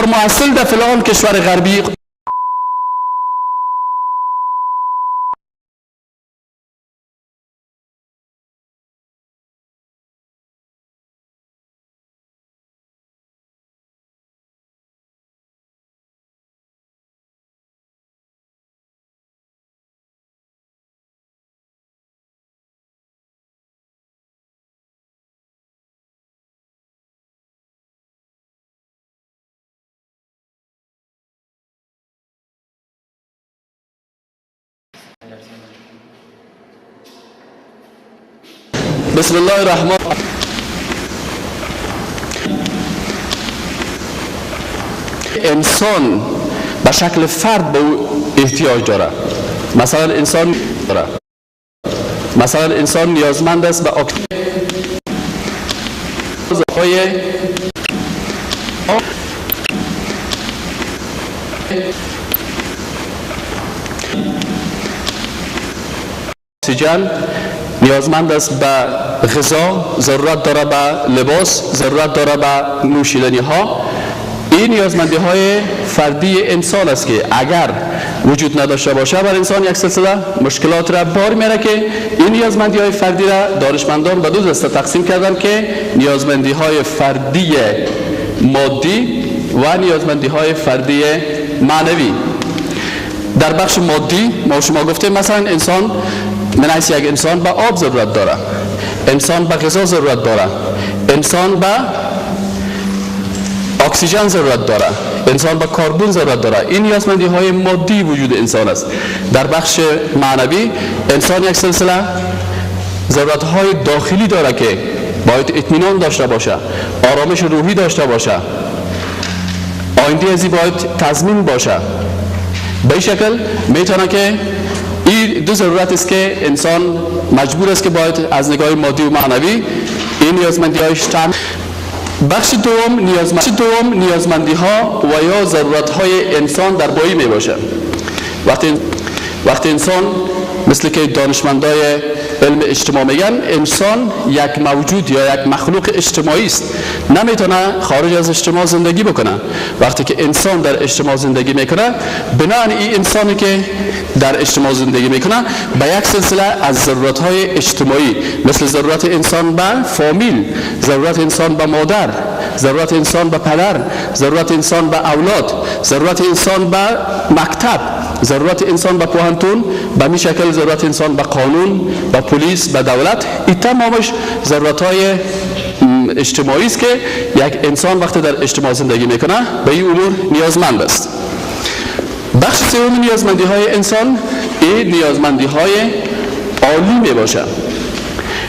محصل در فلان کشور غربی بسم الله الرحمن. انسان به شکل فرد به او احتیاج داره. مثلا انسان داره، مثلا انسان نیازمند است به اکسیژن، نیازمند است به غذا، ضرورت داره به لباس، ضرورت داره به نوشیدنی ها. این نیازمندی های فردی انسان است که اگر وجود نداشته باشه بر انسان یک سلسله مشکلات را بار میاره که این نیازمندی های فردی را دانشمندان به دو دسته تقسیم کردن که نیازمندی های فردی مادی و نیازمندی های فردی معنوی. در بخش مادی ما شما گفتیم مثلا انسان من حیث یک انسان به آب ضرورت داره، انسان به غذا ضرورت داره، انسان به اکسیژن ضرورت داره، انسان به کربن ضرورت داره. این نیازمندی های مادی وجود انسان است. در بخش معنوی انسان یک سلسله ضرورت های داخلی داره که باید اطمینان داشته باشه، آرامش روحی داشته باشه، آینده ازی باید تضمین باشه. به این شکل میتونه که این دو ضرورت است که انسان مجبور است که باید از نگاه مادی و معنوی این نیازمندی هایش تامین. بخش دوم نیازمندی ها و یا ضرورت های انسان در بایی می باشه. وقتی انسان مثل که دانشمندای علم اجتماع میگن انسان یک موجود یا یک مخلوق اجتماعی است، نمیتونه خارج از اجتماع زندگی بکنه. وقتی که انسان در اجتماع زندگی میکنه، بنابراین این انسانی که در اجتماع زندگی میکنه به یک سلسله از ضرورت های اجتماعی مثل ضرورت انسان به فامیل، ضرورت انسان به مادر، ضرورت انسان به پدر، ضرورت انسان به اولاد، ضرورت انسان به مکتب، ضرورت انسان به پوهنتون، به می شکل ضرورت انسان به قانون، به پلیس، به دولت، این تمامش ضرورت های اجتماعی است که یک انسان وقتی در اجتماع زندگی میکنه به این امور نیازمند است. بخش سوم نیازمندی های انسان این نیازمندی های عالی می باشه.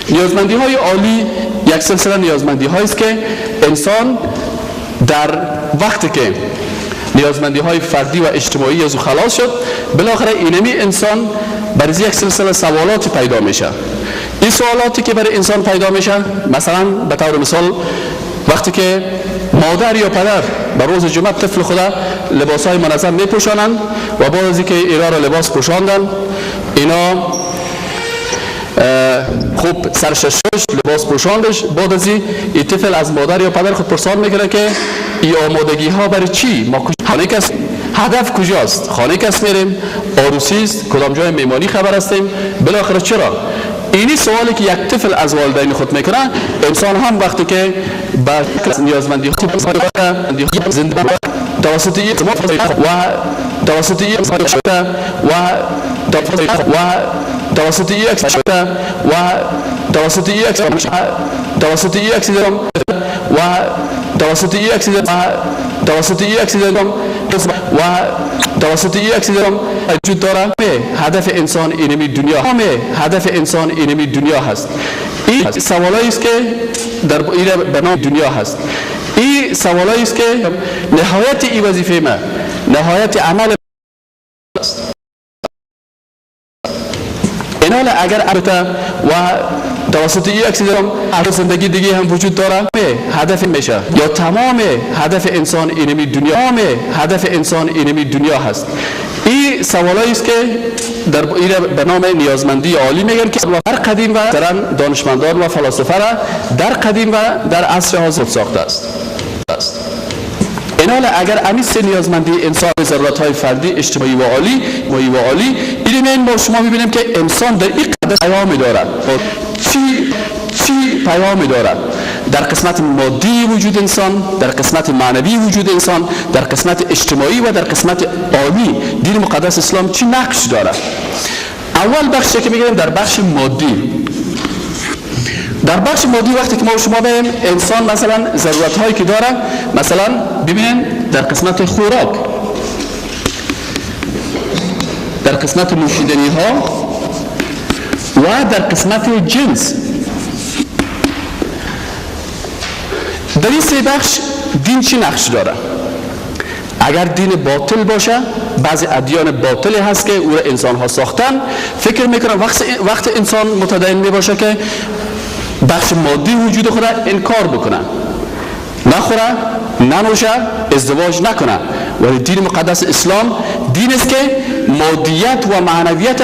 نیازمندی های عالی یک سلسله نیازمندی هایی است که انسان در وقتی که نیازمندی های فردی و اجتماعی از او خلاص شد، بالاخره اینمی انسان برای یک سلسله سوالات پیدا میشه. این سوالاتی که برای انسان پیدا میشه، مثلا به طور مثال وقتی که مادر یا پدر به روز جمعه طفل خود لباس های منظم میپوشانند و بعد از اینکه اینا را لباس پوشاندن، اینا خوب سرش شش لباس پوشاندش، بعد از این طفل از مادر یا پدر خود پرسان میکنه که این آمادگی ها برای چی؟ ما خانه کس هدف کجاست؟ خانه کس میریم، عروسی است، کدام جای میمانی خبر هستیم، بالاخره چرا؟ اینی سوالی که یک طفل از والدین خود میکنه، انسان هم وقتی که به نیازمندی زندگی توسط و توسط و و توسط و توسط توسط و توسط توسط و توسط وجود داره. هدف انسان اینمی دنیا، هدف انسان اینمی دنیا هست. این سوالایی است که در این به نام دنیا هست. این سوالایی است که نهایت این وظیفه ما، نهایت عمل است. اینال اگر البته و توسط یک زندگی دیگه هم وجود داره، هدف میشه یا تمام هدف انسان اینمی دنیا، هدف انسان اینمی دنیا هست. این سوالایی است که در این به نام نیازمندی عالی میگن که در قدیم و دانشمندان و فلاسفه را در قدیم و در عصر حاضر ساخته است. بنال اگر امی سه نیازمندی انسان، ضرورت های فردی، اجتماعی و عالی و عالی، این ما شما میبینیم که انسان در این قدر پیامی دارد. چی پیامی دارد؟ در قسمت مادی وجود انسان، در قسمت معنوی وجود انسان، در قسمت اجتماعی و در قسمت عالی دین مقدس اسلام چی نقش دارد؟ اول بخشی که میگیم در بخش مادی، در بخش مادی وقتی که ما شما ببینیم انسان مثلا ضرورت هایی که داره، مثلا ببینیم در قسمت خوراک، در قسمت نوشیدنی ها و در قسمت جنس، در این سه بخش دین چی نقش داره؟ اگر دین باطل باشه، بعضی ادیان باطلی هست که او را انسان ها ساختن، فکر میکنن وقت انسان متدین میباشه که بخش مادی وجود خود را انکار بکنه، نخوره، ننوشه، ازدواج نکنه. ولی دین مقدس اسلام دین است که مادیت و معنویت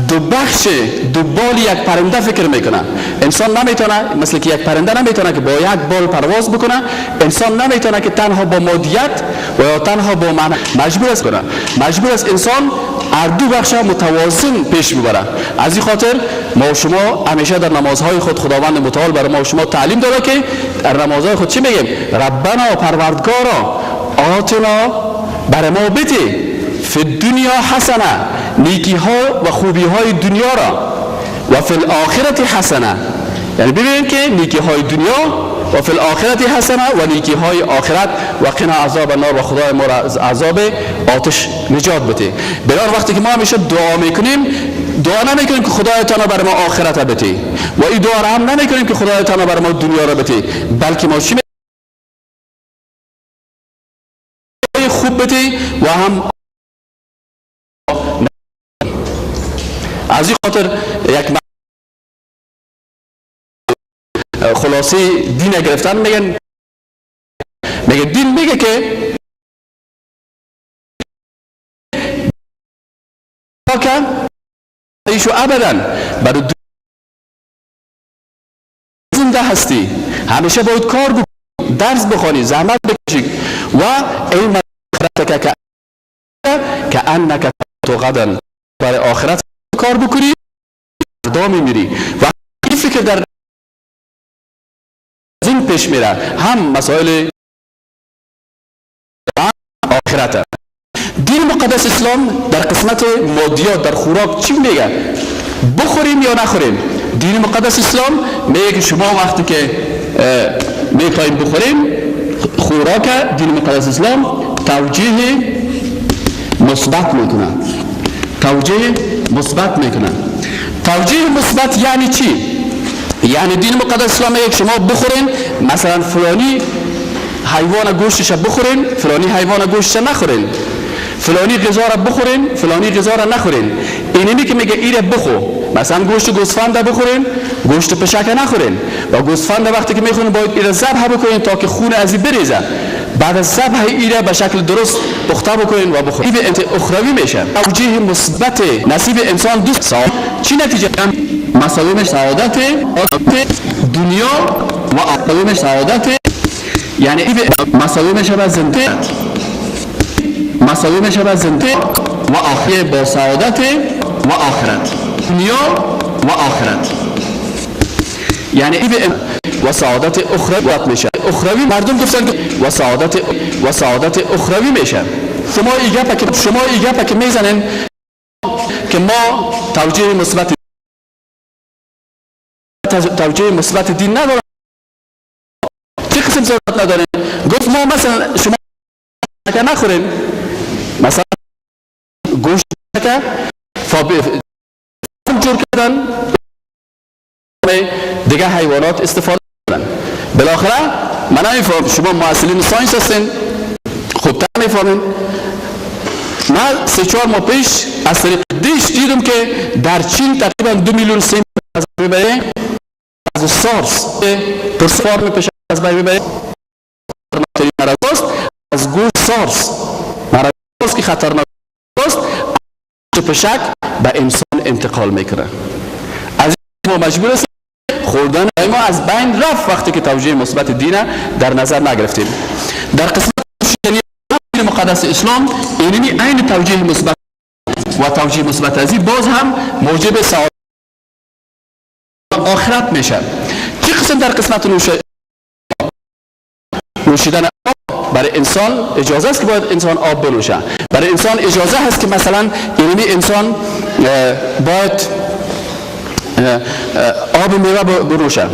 دو بخش، دو بال یک پرنده فکر میکنه. انسان نمیتونه، مثل که یک پرنده نمیتونه که با یک بال پرواز بکنه، انسان نمیتونه که تنها با مادیت و یا تنها با معنی، مجبور است کنه، مجبور است انسان هر دو بخش متوازن پیش ببره. از این خاطر ما و شما همیشه در نمازهای خود خداوند متعال برای ما و شما تعلیم داده که در نمازهای خود چی میگیم؟ ربنا، پروردگارا، آتنا، برای ما بده، فی الدنیا حسنه، نیکی ها و خوبی های دنیا را، و فی الاخرت حسنه، یعنی ببینیم که نیکی های دنیا و فی الاخرت حسنه و نیکی های آخرت، و قنا عذاب النار، و خدای ما را از عذاب آتش نجات بده. بنابراین وقتی که ما همیشه دعا میکنیم، دعا نمیکنیم که خدای تعالی بر ما آخرت بده و این دعا را هم نمیکنیم که خدای تعالی بر ما دنیا را بده، بلکه ما چی خوب بده و هم از این خاطر یک خلاصه دین گرفتن، میگن میگه دین میگه که ایشو ابدا برای زنده هستی، همیشه باید کار بکنی، درس بخوانی، زحمت بکشی و این که که انک تو غدا، برای آخرت کار بکنی، فردا میمیری. و این فکر در این پیش میره، هم مسائل آخرت. دین مقدس اسلام در قسمت مادیات، در خوراک چی میگه؟ بخوریم یا نخوریم؟ دین مقدس اسلام میگه که شما وقتی که میخوایم بخوریم خوراک، دین مقدس اسلام توجیه مثبت میکنه، توجیه مثبت میکنه. توجیه مثبت یعنی چی؟ یعنی دین مقدس اسلام میگه شما بخورین، مثلا فلانی حیوان گوشتش بخورین، فلانی حیوان گوشتش نخورین، فلانی غذا را بخورین، فلانی غذا را نخورین. اینمی که میگه ایره بخو، مثلا گوشت گوسفند بخورین، گوشت پشک نخورین. و گوسفند وقتی که میخورین باید ایره ذبح بکنین تا که خون از این بریزه، بعد از ذبح ایره به شکل درست پخته بکنین و بخورین. این اخروی میشه. توجیه مثبت نصیب انسان دوست سال چی نتیجه؟ مساوی سعادت دنیا و آخرت. سعادت یعنی مساوی میشه زنده، مساوی میشه زنده و آخر با سعادت و آخرت، دنیا و آخرت، یعنی و سعادت اخروی میشه. اخروی مردم گفتن که و سعادت و سعادت اخروی میشه. شما این گپ که میزنن که ما توجیه مثبت، توجیه مثبت دین نداره، چه قسم ضرورت نداره؟ گفت ما مثلا شما نخوریم، مثلا گوشت که جور کردن دیگه حیوانات استفاده کردن. بالاخره من نمیفهم، شما محصلین science هستین، خوبتر میفهمین. من 3-4 ماه پیش از طریق دیش دیدم که در چین تقریبا 2 میلیون سیم از میبره از سارس پرسفارم پیش از میبره مرض است، از گوشت سارس مرض است که خطرناک است، پشک به انسان انتقال میکنه. از ما مجبور است خوردن ما از بین رفت وقتی که توجیه مثبت دین در نظر نگرفتیم. در قسمت مقدس اسلام اینمی عین توجیه مثبت و توجیه مثبت ازی باز هم موجب سعادت آخرت میشه. چه قسم در قسمت نوشیدن آب برای انسان اجازه است که باید انسان آب بنوشه. برای انسان اجازه هست که مثلا اینمی انسان باید آب میوه بنوشه.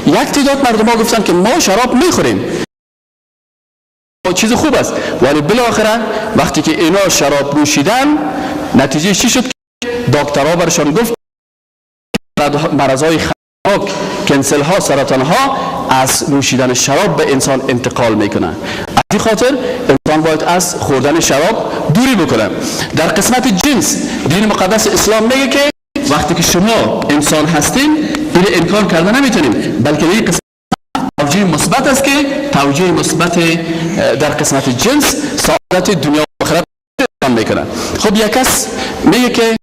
یک تعداد مردم ها گفتن که ما شراب میخوریم، چیز خوب است، ولی بالاخره وقتی که اینا شراب نوشیدن نتیجه چی شد؟ دکترها برشان گفت مرضای خطرناک، کنسل ها، سرطان ها از نوشیدن شراب به انسان انتقال میکنه. از این خاطر انسان باید از خوردن شراب دوری بکنه. در قسمت جنس دین مقدس اسلام میگه که وقتی که شما انسان هستین این انکار کرده نمیتونیم، بلکه این قسمت توجیه مثبت است که توجیه مثبت در قسمت جنس سعادت دنیا و آخرت میکنه. خب یک کس میگه که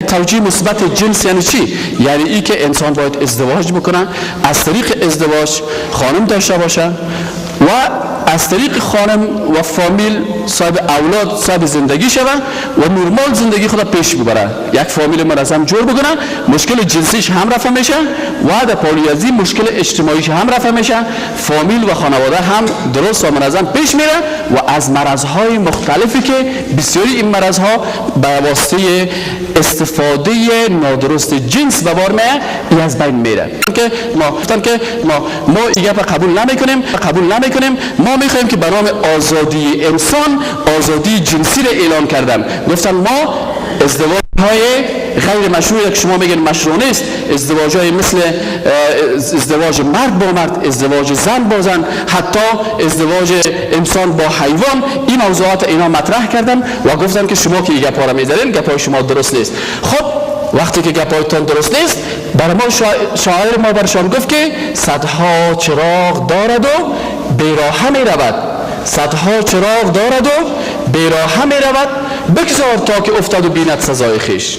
توجیه مثبت جنس یعنی چی؟ یعنی ای که انسان باید ازدواج بکنه، از طریق ازدواج خانم داشته باشه و از طریق خانم و فامیل صاحب اولاد، صاحب زندگی شوه و نرمال زندگی خود پیش ببره، یک فامیل منظم جور بکنه، مشکل جنسیش هم رفع میشه و در پالیازی مشکل اجتماعیش هم رفع میشه، فامیل و خانواده هم درست و منظم پیش میره و از مرضهای مختلفی که بسیاری این مرضها به واسطه استفاده نادرست جنس به بار میه از بین میره. که ما گفتن که ما این گپ قبول نمیکنیم، ما میخوایم که به نام آزادی انسان آزادی جنسی را اعلان کردن. گفتن ما ازدواج های غیر مشروع که شما میگن مشروع نیست، ازدواج های مثل ازدواج مرد با مرد، ازدواج زن با زن، حتی ازدواج انسان با حیوان، این موضوعات اینا مطرح کردن و گفتن که شما که این گپا را میزنین گپای شما درست نیست. خب وقتی که گپایتان درست نیست، برای ما شاعر ما برشان گفت که صدها چراغ دارد و بیراهه می رود، صدها چراغ دارد و بیراهه می رود، بگذار تا که افتاد و بیند سزای خویش.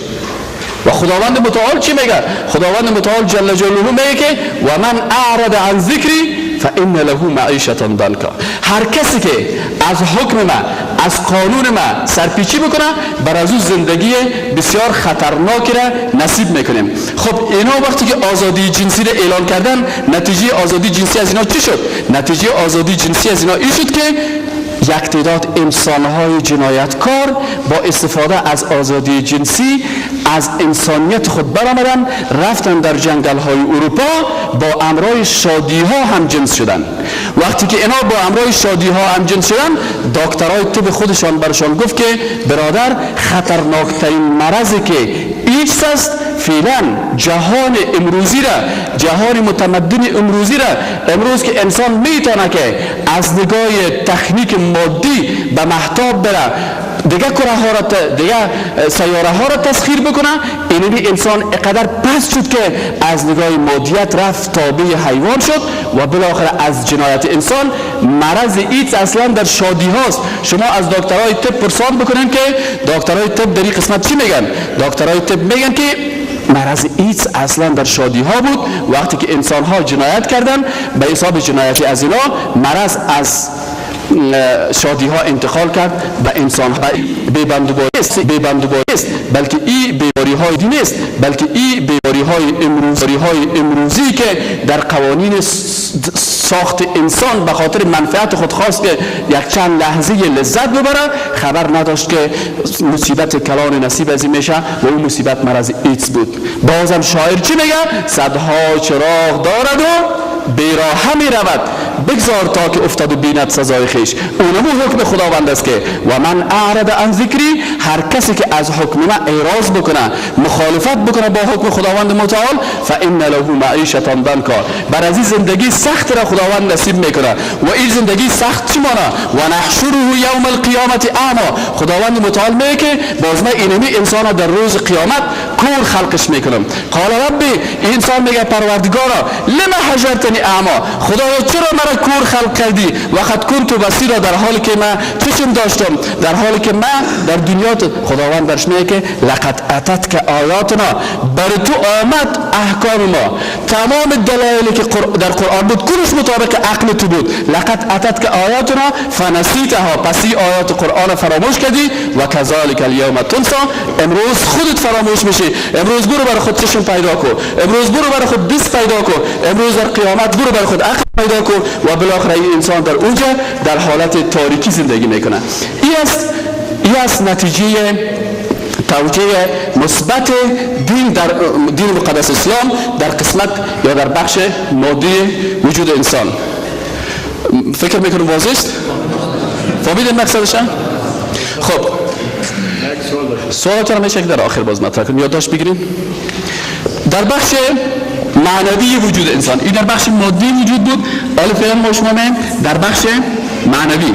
و خداوند متعال چی میگه؟ خداوند متعال جل جلاله میگه که و من اعرض عن ذکری فان له معیشة ضنکا. هر کسی که از حکم ما، از قانون ما سرپیچی بکنه، بر از او زندگی بسیار خطرناکی را نصیب میکنیم. خب اینا وقتی که آزادی جنسی را اعلان کردن، نتیجه آزادی جنسی از اینا چی شد؟ نتیجه آزادی جنسی از اینا این شد که یک تعداد انسانهای جنایتکار با استفاده از آزادی جنسی از انسانیت خود برآمدن، رفتن در جنگل‌های اروپا با امرای شادی‌ها هم جنس شدن. وقتی که اینا با امرای شادی‌ها هم جنس شدن، دکترای طب خودشان برشان گفت که برادر، خطرناکترین مرضی که ایدز است فعلا جهان امروزی را، جهان متمدن امروزی را، امروز که انسان میتونه که از نگاه تکنیک مادی به مهتاب بره، دیگه کره ها را، دیگه سیاره ها را تسخیر بکنه، اینمی انسان اقدر پس شد که از نگاه مادیت رفت تابع حیوان شد و بالاخره از جنایت انسان مرض ایدز اصلا در شادی هاست. شما از دکترهای طب پرسان بکنین که دکترهای طب در این قسمت چی میگن؟ دکترهای طب میگن که مرض ایدز اصلا در شادی ها بود. وقتی که انسان ها جنایت کردن، به حساب جنایتی از اینا مرض از شادی ها انتقال کرد به انسان ها. بی بندوباری است، بلکه این بیماری های دین است، بلکه این بیماری های امروزی که در قوانین ساخت انسان به خاطر منفعت خود خواست که یک چند لحظه لذت ببره، خبر نداشت که مصیبت کلان نصیب از این میشه و اون مصیبت مرض ایدز بود. بازم شاعر چی میگه؟ صدها چراغ دارد و بیراهه می رود، بگذار تا که افتاد و بیند سزای خویش. اونمو حکم خداوند است که و من اعرض عن ذکری، هر کسی که از حکم من اعراض بکنه، مخالفت بکنه با حکم خداوند متعال، فان له معیشة ضنکا، بر از این زندگی سخت را خداوند نصیب میکنه. و این زندگی سخت چی مانه؟ و نحشره یوم القیامت اعما. خداوند متعال میگه که باز ما اینمی انسان در روز قیامت کور خلقش میکنم. قال ربی، انسان میگه پروردگارا لما حشرتنی اعما، خدایا چرا مرا کور خلق کردی؟ وقد کنت بصیرا، در حالی که من چشم داشتم، در حالی که من در دنیا. خداوند برش میگه که لقد اتتک آیاتنا، بر تو آمد احکام ما، تمام دلایلی که در قرآن بود کلش مطابق عقل تو بود. لقد اتتک آیاتنا فنسیتها، پس این آیات قرآن فراموش کردی. و کذالک الیوم تنسی، امروز خودت فراموش میشی. امروز برو برای خود چشم پیدا کو، امروز برو برای خود دست پیدا کو، امروز در قیامت برو برای خود عقل پیدا کو. و بالاخره این انسان در اونجا در حالت تاریکی زندگی میکنه. این است نتیجه توجیه مثبت دین در دین مقدس اسلام در قسمت یا در بخش مادی وجود انسان. فکر میکنم واضح است؟ فهمیدین مقصدش؟ خب سوالتون میشه که در آخر باز مطرح کنیم، یادداشت بگیریم. در بخش معنوی وجود انسان، این در بخش مادی وجود بود، حالا فعلا ما شما در بخش معنوی.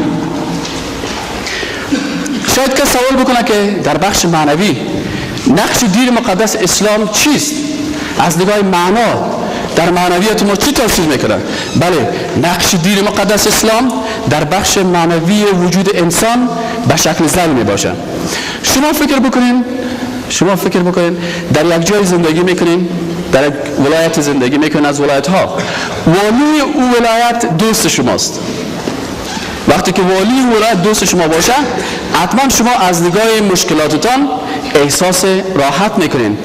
شاید که سوال بکنه که در بخش معنوی نقش دین مقدس اسلام چیست؟ از نگاه معنا در معنویت ما چی تاثیر میکنه؟ بله، نقش دین مقدس اسلام در بخش معنوی وجود انسان به شکل ذیل می باشه. شما فکر بکنین در یک جای زندگی میکنین، در یک ولایت زندگی میکنین، از ولایت ها والی او ولایت دوست شماست. وقتی که والی ولایت دوست شما باشه، حتما شما از نگاه مشکلاتتان احساس راحت میکنین.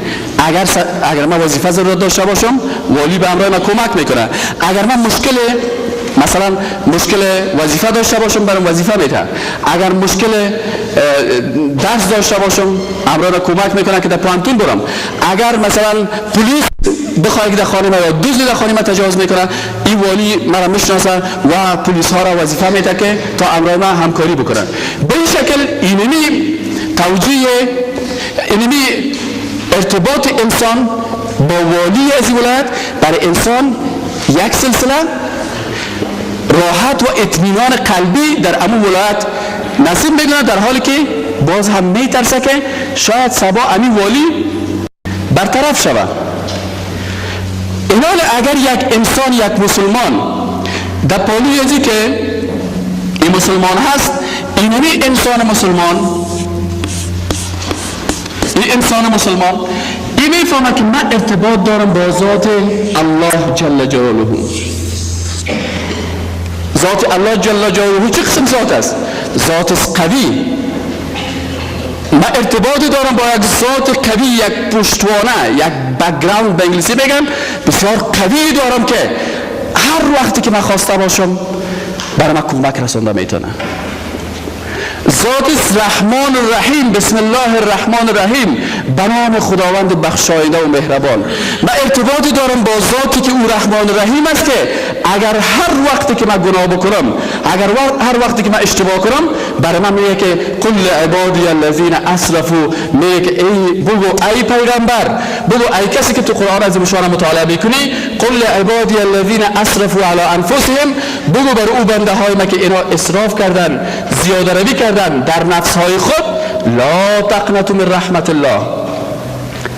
اگر من وظیفه ضرورت داشته باشم، والی به همراه من کمک میکنه. اگر من مشکل، مثلا مشکل وظیفه داشته باشم، برام وظیفه میده. اگر مشکل درس داشته باشم، همراه من کمک میکنه که در پوهنتون برم. اگر مثلا پلیس بخواد که در خانه ما یا دزدی در خانه ما تجاوز میکنه، این والی مرا میشناسه و پلیس ها را وظیفه میده که تا همراه من همکاری بکنن. به این شکل اینمی توجیه، اینمی ارتباط انسان با والی از این ولایت برای انسان یک سلسله راحت و اطمینان قلبی در امو ولایت نصیب میکنه، در حالی که باز هم میترسه که شاید صبا امی والی برطرف شود. اینال اگر یک انسان، یک مسلمان در پالوی ازی که این مسلمان هست، اینمی انسان مسلمان، این انسان مسلمان این میفهمه که من ارتباط دارم با ذات الله جل جلاله. ذات الله جل جلاله چه قسم ذات است؟ ذات است قوی. من ارتباطی دارم با یک ذات قوی، یک پشتوانه، یک background به انگلیسی بگم، بسیار قوی دارم که هر وقتی که من خواسته باشم برای من کمک رسانده میتونه. ذات رحمان الرحیم، بسم الله الرحمن الرحیم، به نام خداوند بخشاینده و مهربان. من ارتباطی دارم با ذاتی که او رحمان الرحیم است که اگر هر وقتی که من گناه بکنم، اگر هر وقتی که من اشتباه کنم، برای من میگه که قل لعبادی الذین اسرفوا، میگه که ای بگو ای پیغمبر، بگو ای کسی که تو قرآن از شان مطالعه میکنی، قل لعبادی الذین اسرفوا علی انفسهم، بگو بر او بنده های ما که اینا اسراف کردن، زیاده روی کردن در نفس های خود، لا تقنطوا من رحمت الله،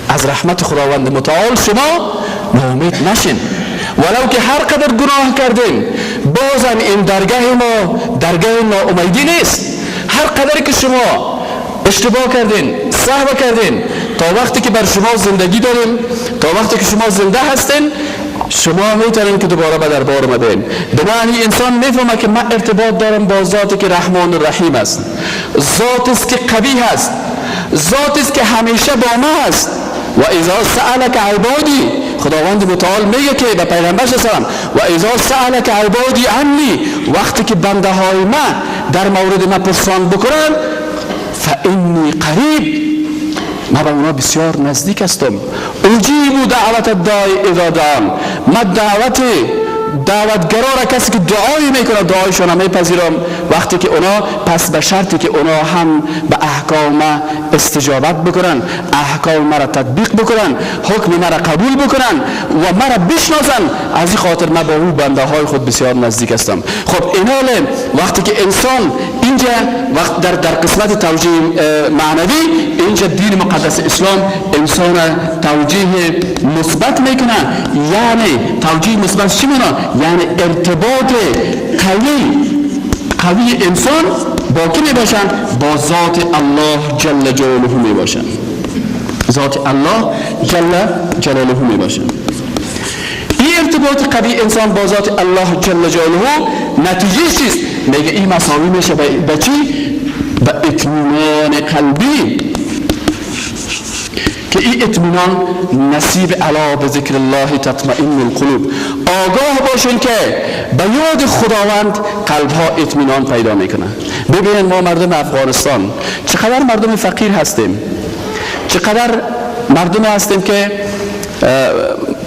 از رحمت خداوند متعال شما ناامید نشین. ولو که هر قدر گناه کردین، بازم این درگاه ما درگاه ناامیدی نیست. هر قدر که شما اشتباه کردین، سهو کردین، تا وقتی که بر شما زندگی داریم، تا وقتی که شما زنده هستین، شما میتونین که دوباره به دربار ما بیاین. به معنی انسان میفهمه که من ارتباط دارم با ذاتی که رحمان الرحیم است، ذات است که قوی هست، ذات است که همیشه با ما است. و اذا سألک عبادی، خداوند متعال میگه که به پیغمبر سلام، و اذا سألک عبادی عنی، وقتی که بنده های ما در مورد ما پرسان بکنن، فانی قریب، من به اونا بسیار نزدیک هستم. اجیب دعوت الداعی اذا دعان، من دعوت دعوتگرا را، کسی که دعایی میکنه، دعایشان میپذیرم وقتی که اونا، پس به شرطی که اونا هم به احکام استجابت بکنن، احکام مرا تطبیق بکنن، حکم مرا قبول بکنن و مرا بشناسن. از این خاطر من با او بنده های خود بسیار نزدیک هستم. خب اینال وقتی که انسان این اینجا وقت در قسمت توجیه معنوی، اینجا دین مقدس اسلام انسان توجیه مثبت میکنه. یعنی توجیه مثبت چی میکنه؟ یعنی ارتباط قوی انسان با کی میباشن؟ با ذات الله جل جلاله میباشن. ذات الله جل جلاله میباشن. این ارتباط قوی انسان با ذات الله جل جلاله نتیجه چیست؟ میگه این مساوی میشه به چی؟ به اطمینان قلبی، که این اطمینان نصیب الا به ذکر الله تطمئن القلوب. آگاه باشین که به یاد خداوند قلب ها اطمینان پیدا میکنه. ببینید ما مردم افغانستان چقدر مردم فقیر هستیم، چقدر مردم هستیم که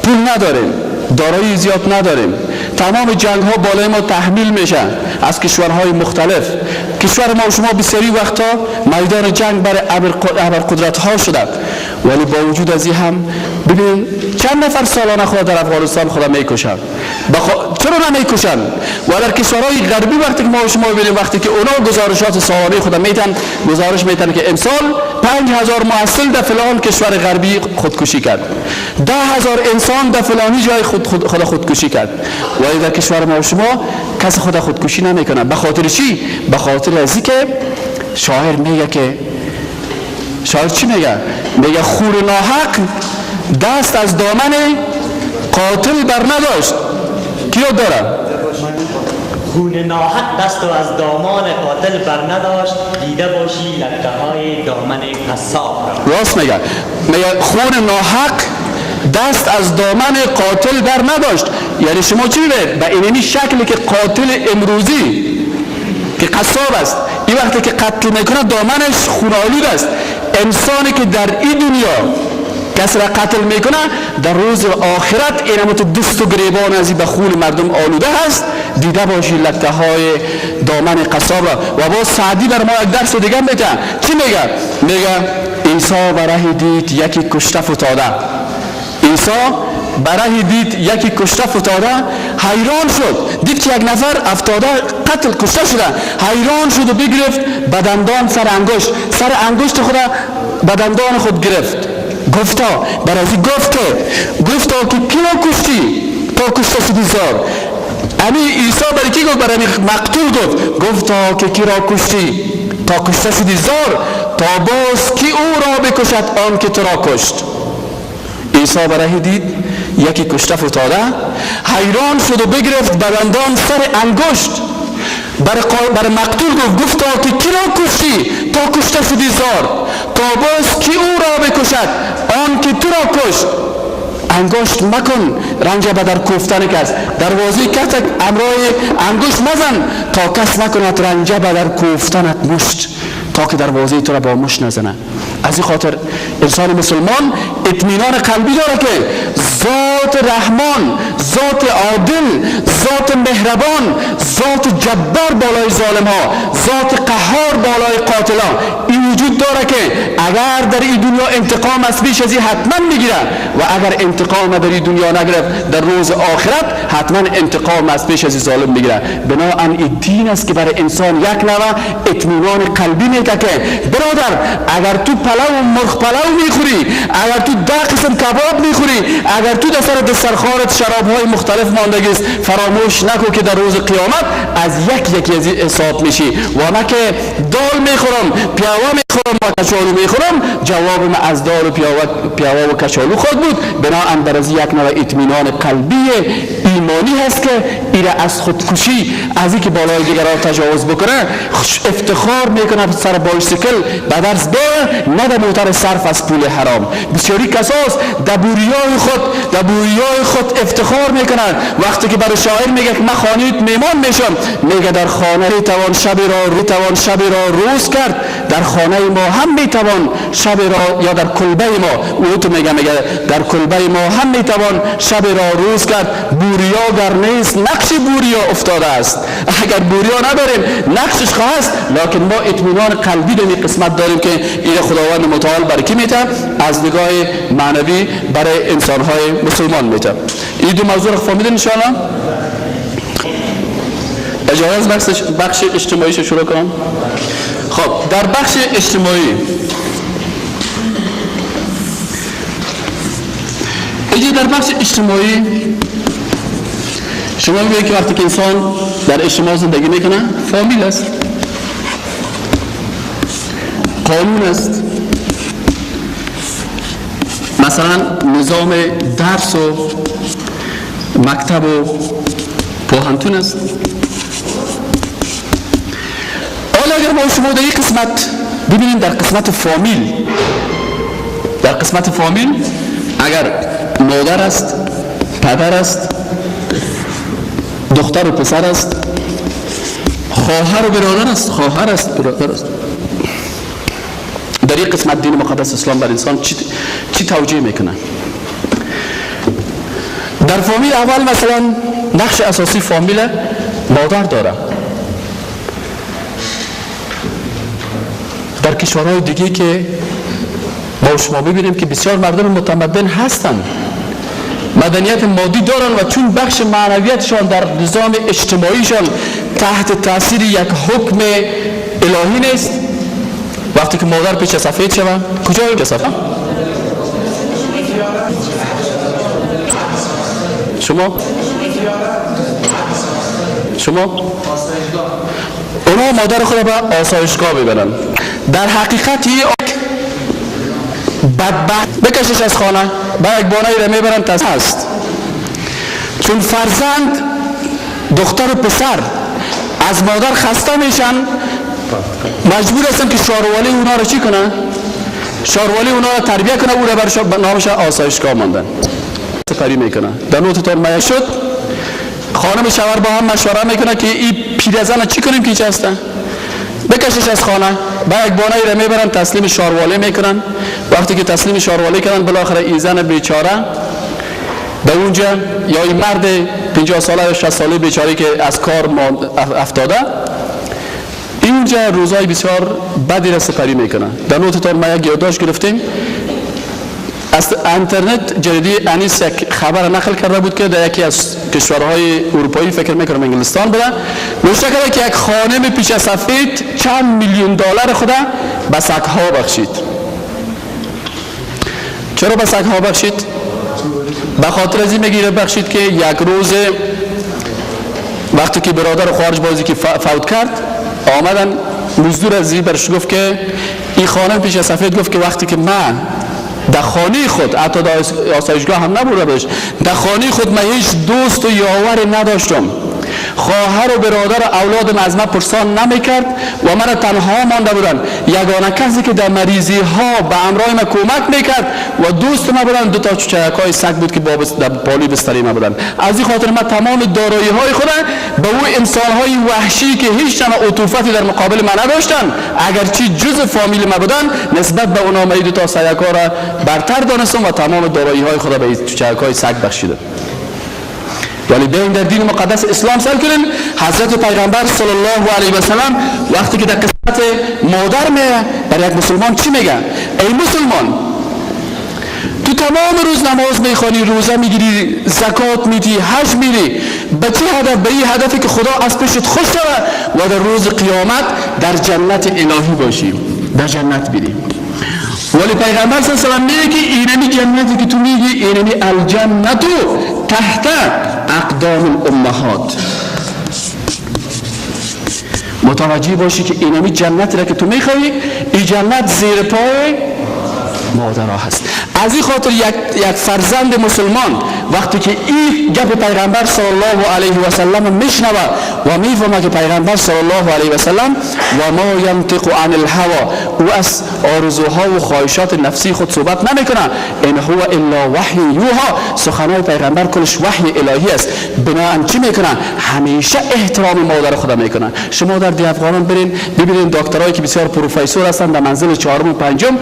پول نداریم، دارایی زیاد نداریم، تمام جنگ ها بالای ما تحمیل میشن از کشورهای مختلف. کشور ما و شما بسیاری وقتا میدان جنگ برای ابرقدرت ها شده، ولی با وجود از این هم ببین چند نفر سالانه خود در افغانستان خدا میکشن. چرا نمیکشن؟ و در کشورهای غربی وقتی که ما و شما ببینیم، وقتی که اونا گزارشات سالانه خود میتن، گزارش میتن که امسال 5000 محصل در فلان کشور غربی خودکشی کرد، 10000 انسان در فلانی جای خود خودکشی کرد. ولی در کشور ما و شما کس خود خودکشی نمیکنه. به خاطر چی؟ به خاطر از اینکه شاعر میگه که شاعر چی میگه؟ میگه خون ناحق دست از دامن قاتل بر نداشت. کیو داره؟ خون ناحق دست از دامان قاتل بر نداشت، دیده باشی لکه های دامن قصاب را. راست میگه، میگه خون ناحق دست از دامن قاتل بر نداشت. یعنی شما چی میبینید؟ به اینمی شکلی که قاتل امروزی که قصاب است، این وقتی که قتل میکنه دامنش خون‌آلود است. انسانی که در این دنیا کس را قتل میکنه، در روز آخرت اینم تو دست و گریبان از به خون مردم آلوده هست. دیده باشی لکه های دامن قصاب را. و باز سعدی بر ما یک درس دیگه میده. چی میگه؟ میگه عیسی برای دید یکی کشته فتاده، عیسی برای دید یکی کشته فتاده، حیران شد. دید که یک نفر افتاده قتل کشته شده، حیران شد و بگرفت به دندان سر انگشت، سر انگشت خود به دندان خود گرفت. گفتا برای گفتا که کی را کشتی تا کشته شدی زار؟ امی عیسی برای کی گفت؟ برای مقتول گفت. گفتا که کی را کشتی تا کشته شدی زار، تا باز کی او را بکشد آن که تو را کشت. عیسی برای دید یکی کشته فتاده، حیران شد و بگرفت به دندان سر انگشت. بر مقتول گفت، گفتا که کی را کشتی تا کشته شدی زار، تا باز کی او را بکشد آن که تو را کشت. انگشت مکن رنج به در کوفتن کس، دروازه کس امرای انگشت مزن تا کس نکند رنج به در کوفتنت مشت، تا که دروازه تو را با مشت نزنه. از این خاطر انسان مسلمان اطمینان قلبی داره که ذات رحمان، ذات عادل، ذات مهربان، ذات جبار بالای ظالم ها، ذات قهار بالای قاتل ها، این وجود داره که اگر در این دنیا انتقام از بیش از این حتما میگیره، و اگر انتقام در این دنیا نگرفت در روز آخرت حتما انتقام از پیش از ظالم میگیره. بناهن این دین است که برای انسان یک نوع اطمینان قلبی میده که برادر اگر تو پلو و مرغ پلو میخوری، اگر تو 10 قسم کباب میخوری، اگر تو در سر دسترخوانت شراب های مختلف ماندگی است، فراموش نکن که در روز قیامت از یک یکی از حساب میشی. و نه که دال میخورم، پیاوه میخورم و کچالو میخورم، جواب ما از دال و پیاوه و کچالو خود بود. بناهن بر از یک نوع اطمینان قلبی ایمانی هست که ایره از خودکشی، از اینکه بالای دیگران تجاوز بکنه افتخار میکنه، سر بایسیکل به درس بره، نه در موتر صرف از پول حرام. بسیاری کساس در بوریای خود افتخار میکنن. وقتی که برای شاعر میگه که من خانه میمان میشم، میگه در خانه توان شب را روز کرد، در خانه ما هم میتوان شب را، یا در کلبه ما، او تو میگه در کلبه ما هم میتوان شب را روز کرد. بوریا گر نیست نقش بوریا افتاده است. اگر بوریا نداریم نقشش خواست، لکن ما اطمینان قلبی در این قسمت داریم که این خداوند متعال برای کی میته؟ از نگاه معنوی برای انسانهای مسلمان میته. این دو موضوع رو فهمیدین ان شاء الله؟ اجازه از بخش اجتماعیش شروع کنم. خب در بخش اجتماعی اینجا در بخش اجتماعی شما می‌بینید که وقتی که انسان در اجتماع زندگی میکنه فامیل است، قانون است، مثلا نظام درس و مکتب و پوهنتون است. حالا اگر ما شما در این قسمت ببینیم، در قسمت فامیل، در قسمت فامیل اگر مادر است، پدر است، دختر و پسر است، خواهر و برادر است، خواهر است، برادر است، در این قسمت دین مقدس اسلام بر انسان چی توجیه میکنه؟ در فامیل اول مثلا نقش اساسی فامیل مادر داره. در کشورهای دیگه که با شما ببینیم که بسیار مردم متمدن هستند، مدنیت مادی دارن و چون بخش معنویتشان در نظام اجتماعیشان تحت تاثیر یک حکم الهی نیست، وقتی که مادر پیش سفید شود، کجا اینجا سفید؟ شما اونا مادر خود به آسایشگاه ببرن. در حقیقت یک بدبخت بکشش از خانه با یک بانایی را میبرن هست، چون فرزند دختر و پسر از مادر خسته میشن، مجبور هستن که شاروالی اونا رو چی کنه؟ شاروالی اونا رو تربیه کنه، او را بر نامش آسایشگاه ماندن سپری میکنه. در نوتتان مایه شد، خانم شوهر با هم مشوره میکنه که این پیرزن چی کنیم که چه هستن؟ بکشش از خانه با یک بانایی را میبرن تسلیم شاروالی میکنن. وقتی که تسلیم شاروالی کردن، بالاخره این زن بیچاره در اونجا یا این مرد 50 ساله یا 60 ساله بیچاره که از کار افتاده، اینجا روزای بسیار بدی را سپری میکنه. در نوتتان ما یک یادداشت گرفتیم از اینترنت، جریده انیس یک خبر نقل کرده بود که در یکی از کشورهای اروپایی، فکر میکنم انگلستان بوده، نوشته کرده که یک خانم پیش سفید چند میلیون دلار خود به سگ‌ها بخشید. چرا به سگ‌ها بخشید؟ به خاطر از این میگیره بخشید که یک روز وقتی که برادر خواهرش بازی که فوت کرد، آمدن مزدور از برش گفت که این خانم پیش سفید گفت که وقتی که من در خانه خود، حتی در آسایشگاه هم نبوده بهش، در خانه خود من هیچ دوست و یاور نداشتم، خواهر و برادر و اولادم از من پرسان نمیکرد و مرا تنها مانده بودن. یگانه کسی که در مریضی ها به همراه من کمک میکرد و دوست من بودن، دو تا چوچک های سگ بود که در پالوی بستری من بودن. از این خاطر من تمام دارایی های خود به او انسان های وحشی که هیچ نوع عطوفتی در مقابل من نداشتن، اگرچه جز فامیل من بودن، نسبت به اونا من دو تا سگک ها را برتر دانستم و تمام دارایی های خود به چوچک های سگ بخشیدم. ولی بیاین در دین مقدس اسلام سر کنین، حضرت پیغمبر صلی الله علیه و سلم وقتی که در قسمت مادر میه بر یک مسلمان چی میگه؟ ای مسلمان، تو تمام روز نماز میخوانی، روزه میگیری، زکات میدی، حج میری، به چه هدف؟ به این هدفی که خدا از پیشت خوش شود و در روز قیامت در جنت الهی باشی، در جنت بری. ولی پیغمبر صلی الله علیه و سلم میگه که اینمی جنتی که تو میگی، اینمی الجنت تحت اقدام الامهات. متوجه باشی که اینمی جنتی را که تو میخوایی، این جنت زیر پای مادرها هست. از این خاطر یک فرزند مسلمان وقتی که این گپ پیغمبر صلی الله علیه و سلم میشنوه و میفهمه که پیغمبر صلی الله علیه و سلم و ما ینطق عن الهوا، او از آرزوها و خواهشات نفسی خود صحبت نمیکنه، ان هو الا وحی یوحی، سخنان پیغمبر کلش وحی الهی است. بنابراین چی میکنه؟ همیشه احترام مادر خود میکنه. شما در دی افغانان برین ببینین دکترایی که بسیار پروفسور هستند در منزل چهارم و پنجم،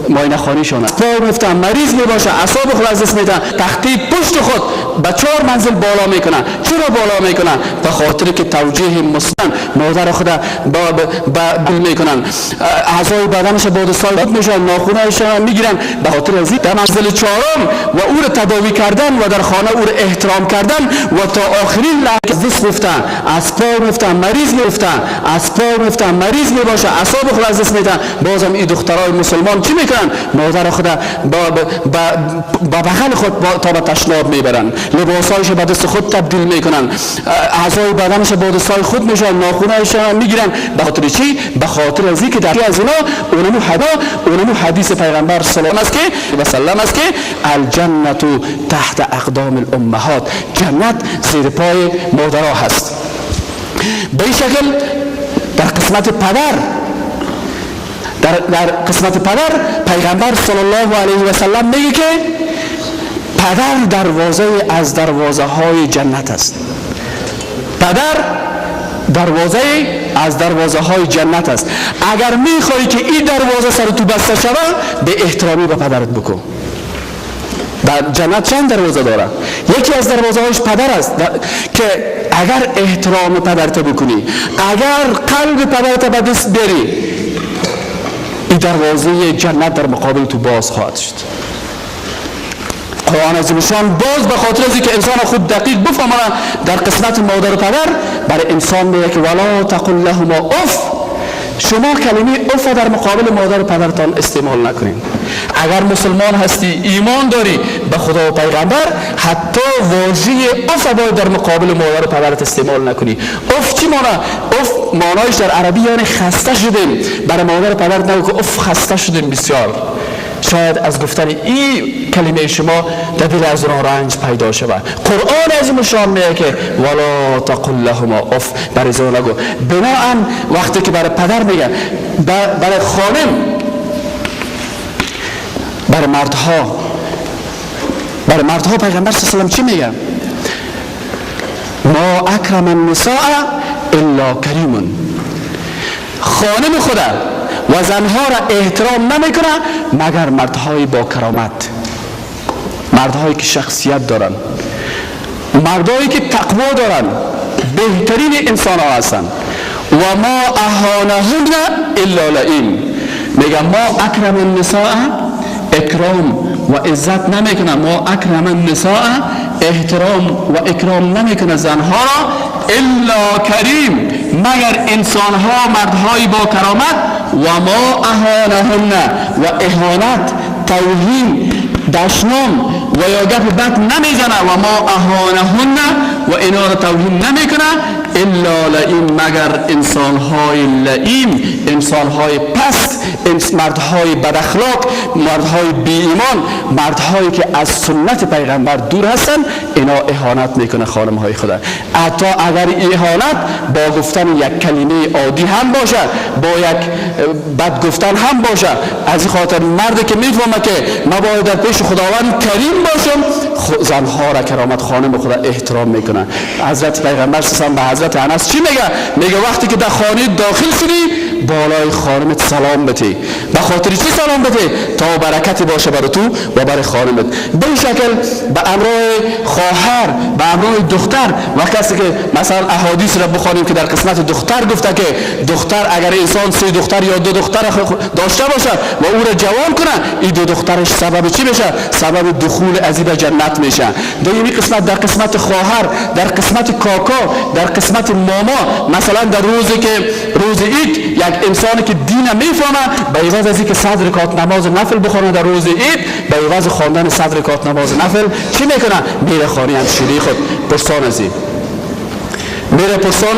معاینه خانیشان پای میفتن، مریض میباشه، اعصاب خود از دست میدن، تختی پشت خود به 4 منزل بالا میکنن. چرا بالا میکنن؟ به خاطر که توجیه مسلم مادر خود با میکنن، اعضای بدنش با دستای خود میشن، ناخونهش میگیرن، به خاطر از در منزل 4 و او را تداوی کردن و در خانه او را احترام کردن و تا آخرین لحظه دست میفتن، از پای میفتن، مریض میفتن، از پای میفتن، مریض میباشه، اعصاب خود از دست میدن. بازم این دخترای مسلمان چی میکنن؟ مادر خود با بغل خود تا به تشناب میبرن، لباسایش به دست خود تبدیل میکنن، اعضای بدنش با دستای خود میشن، ناخونهش میگیرن. به خاطر چی؟ به خاطر از اینکه در از اینا اونمو حدیث پیغمبر صلی الله علیه و سلم است که الجنت تحت اقدام الامهات، جنت زیر پای مادرها هست. به این شکل در قسمت پدر، در قسمت پدر پیغمبر صلی الله علیه و سلم میگه که پدر دروازه از دروازه های جنت است. پدر دروازه از دروازه های جنت است. اگر میخوای که این دروازه سر تو بسته شود، به احترامی به پدرت بکن. در جنت چند دروازه داره؟ یکی از دروازه هایش پدر است که اگر احترام پدرت بکنی، اگر قلب پدرت به دست بیاری، این دروازه جنت در مقابل تو باز خواهد شد. قرآن عظیم شان باز به خاطر از اینکه انسان خود دقیق بفهمه، در قسمت مادر و پدر برای انسان میگه که ولا تقل لهما اف. شما کلمه اف در مقابل مادر و پدرتان استعمال نکنید. اگر مسلمان هستی، ایمان داری به خدا و پیغمبر، حتی واژه اف باید در مقابل مادر و پدرت استعمال نکنی. اف چی معنی؟ اف معنایش در عربی یعنی خسته شدیم. برای مادر و پدرت نگو که اف خسته شدیم بسیار. شاید از گفتن این کلمه شما در دل از آن رنج پیدا شود. قرآن عظیم شان میگه که ولا تقل لهما اف، برای زن نگو. بناهن وقتی که برای پدر میگه، برای خانم، برای مردها، برای مردها پیغمبر صلی الله علیه و سلم چی میگه؟ ما اکرم النساء الا کریم. خانم خدا و زنها را احترام نمیکنه مگر مردهای با کرامت، مردهایی که شخصیت دارن، مردهایی که تقوا دارن، بهترین انسان ها هستن. و ما اهانهن الا لئیم. میگه ما اکرم النساء، اکرام و عزت نمیکنه، ما اکرم النساء، احترام و اکرام نمیکنه زنها را، الا کریم، مگر انسانها مردهای با کرامت. و ما اهانهن، و اهانت، توهین، دشنام و یا گپ بد نمیزنه، و ما اهانهن، و اینا را توهین نمیکنه، الا لئیم، مگر انسانهای لئیم، انسانهای پست، مردهای بد اخلاق، مردهای بی ایمان، مردهایی که از سنت پیغمبر دور هستن، اینا اهانت میکنه خانمهای خدا. حتی اگر اهانت با گفتن یک کلمه عادی هم باشه، با یک بد گفتن هم باشه، از این خاطر مرد که میفهمه که ما باید در پیش خداوند کریم باشم، زنها را کرامت خانم خدا احترام میکنه. حضرت پیغمبر صلی الله علیه و به حضرت انس چی میگه؟ میگه وقتی که در خانه داخل شدی بالای خانمت سلام بده. به خاطر چی سلام بده؟ تا برکت باشه برای تو و برای خانمت. به این شکل به امرای خواهر، به امرای دختر، و کسی که مثلا احادیث را بخوانیم که در قسمت دختر گفته که دختر اگر انسان 3 دختر یا 2 دختر داشته باشه و او را جوان کنه، این 2 دخترش سبب چی میشه؟ سبب دخول از به جنت میشه. در این قسمت، در قسمت خواهر، در قسمت کاکا، در قسمت ماما، مثلا در روزی که روز عید یک انسانی که دین میفهمه، به عوض از اینکه 100 رکعت نماز نفل بخونه در روز عید، به عوض خواندن 100 رکعت نماز نفل چی میکنه؟ میره خانه همشیری خود، پرسان از این میره پرسان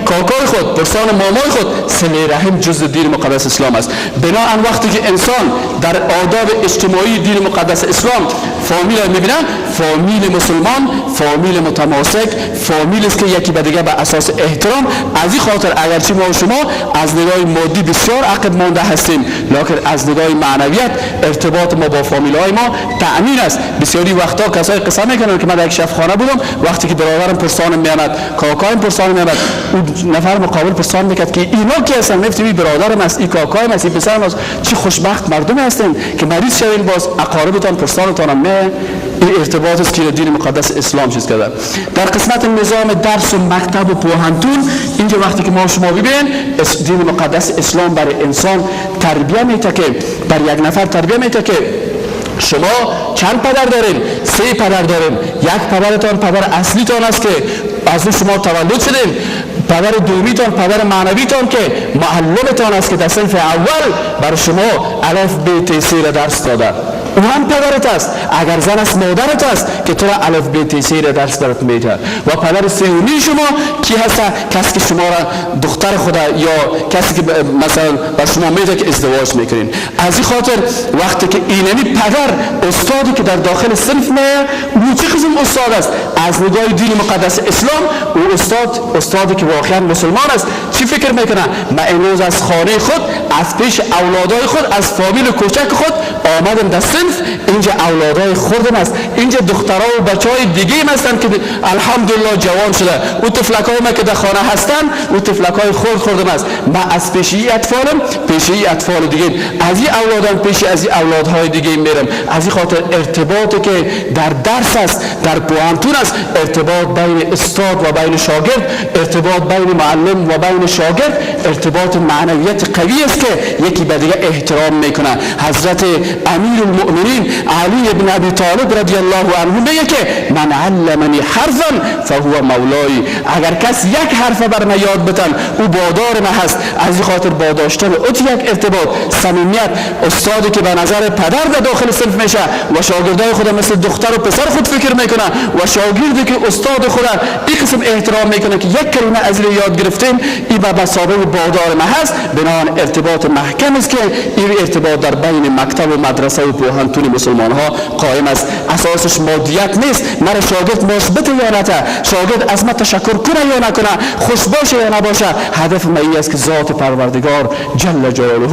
کاکای خود، پرسان مامای خود. صله رحم جزء دین مقدس اسلام است. بناهن وقتی که انسان در آداب اجتماعی دین مقدس اسلام فامیل میبینن، فامیل مسلمان، فامیل متماسک، فامیل است که یکی به دیگه به اساس احترام. از این خاطر اگرچه ما و شما از نگاه مادی بسیار عقب مانده هستیم، لکن از نگاه معنویت ارتباط ما با فامیل های ما تأمین است. بسیاری وقتا کسای قصه میکنن که من در یک شفخانه بودم، وقتی که برادرم پرسان میامد، کاکایم پرسان میامد، او نفر مقابل پرسان میکرد که اینا کی هستن؟ میگفتیم برادرم است، این کاکایم است، این پسرم است. چه خوشبخت مردم هستین که مریض شوین باز اقاربتان پرسانتان هم نه. این ارتباط است که دین مقدس اسلام چیز کرده. در قسمت نظام درس و مکتب و پوهنتون، اینجا وقتی که ما شما ببینیم، دین مقدس اسلام برای انسان تربیه میته که بر یک نفر تربیه میته که شما چند پدر دارین؟ 3 پدر دارین. یک پدرتان پدر اصلیتان است که از او شما تولد شدین. پدر دومیتان پدر معنویتان که معلمتان است که در صنف اول برای شما الف ب ت س را درس داده، او هم پدرت است. اگر زن است مادرت است که تو را الف ب ت س را درس برات میده. و پدر سومی شما کی هست؟ کسی که شما را دختر خدا یا کسی که مثلا بر شما میده که ازدواج میکنین. از این خاطر وقتی که اینمی پدر استادی که در داخل صنف میه، او چه قسم استاد است؟ از نگاه دین مقدس اسلام او استادی که واقعا مسلمان است چی فکر میکنه؟ من امروز از خانه خود، از پیش اولادای خود، از فامیل کوچک خود آمدم در صنف، اینجا اولادای خودم است، اینجا دخترها و بچهای دیگه هم هستند که الحمدلله جوان شده، او طفلکای ما که در خانه هستن او طفلکای خرد خوردم است. من از پیشی اطفالم پیشی اطفال دیگه، از این اولادم پیشی از این اولادهای دیگه میرم. از این خاطر ارتباطی که در درس است، در پوهنتون است، ارتباط بین استاد و بین شاگرد، ارتباط بین معلم و بین شاگرد، ارتباط معنویت قوی است که یکی به دیگه احترام میکنه. حضرت امیرالمؤمنین علی بن ابی طالب رضی الله عنه میگه که من علمنی حرفا فهو مولای، اگر کس یک حرف بر من یاد بتن او بادار من هست. از این خاطر با داشتن او یک ارتباط صمیمیت، استادی که به نظر پدر در داخل صنف میشه و شاگردای خود مثل دختر و پسر خود فکر میکنه و شاگردی که استاد خود این قسم احترام میکنه که یک کلمه از این یاد گرفتیم این به مثابه بادار من هست. بنابراین ارتباط محکم است که این ارتباط در بین مکتب و مدرسه و پوهنتون مسلمان ها قائم است. اساسش مادیت نیست. مرا شاگرد مثبت یا نته، شاگرد از ما تشکر کنه یا نکنه، خوش باشه یا نباشه، هدف ما این است که ذات پروردگار جل جلاله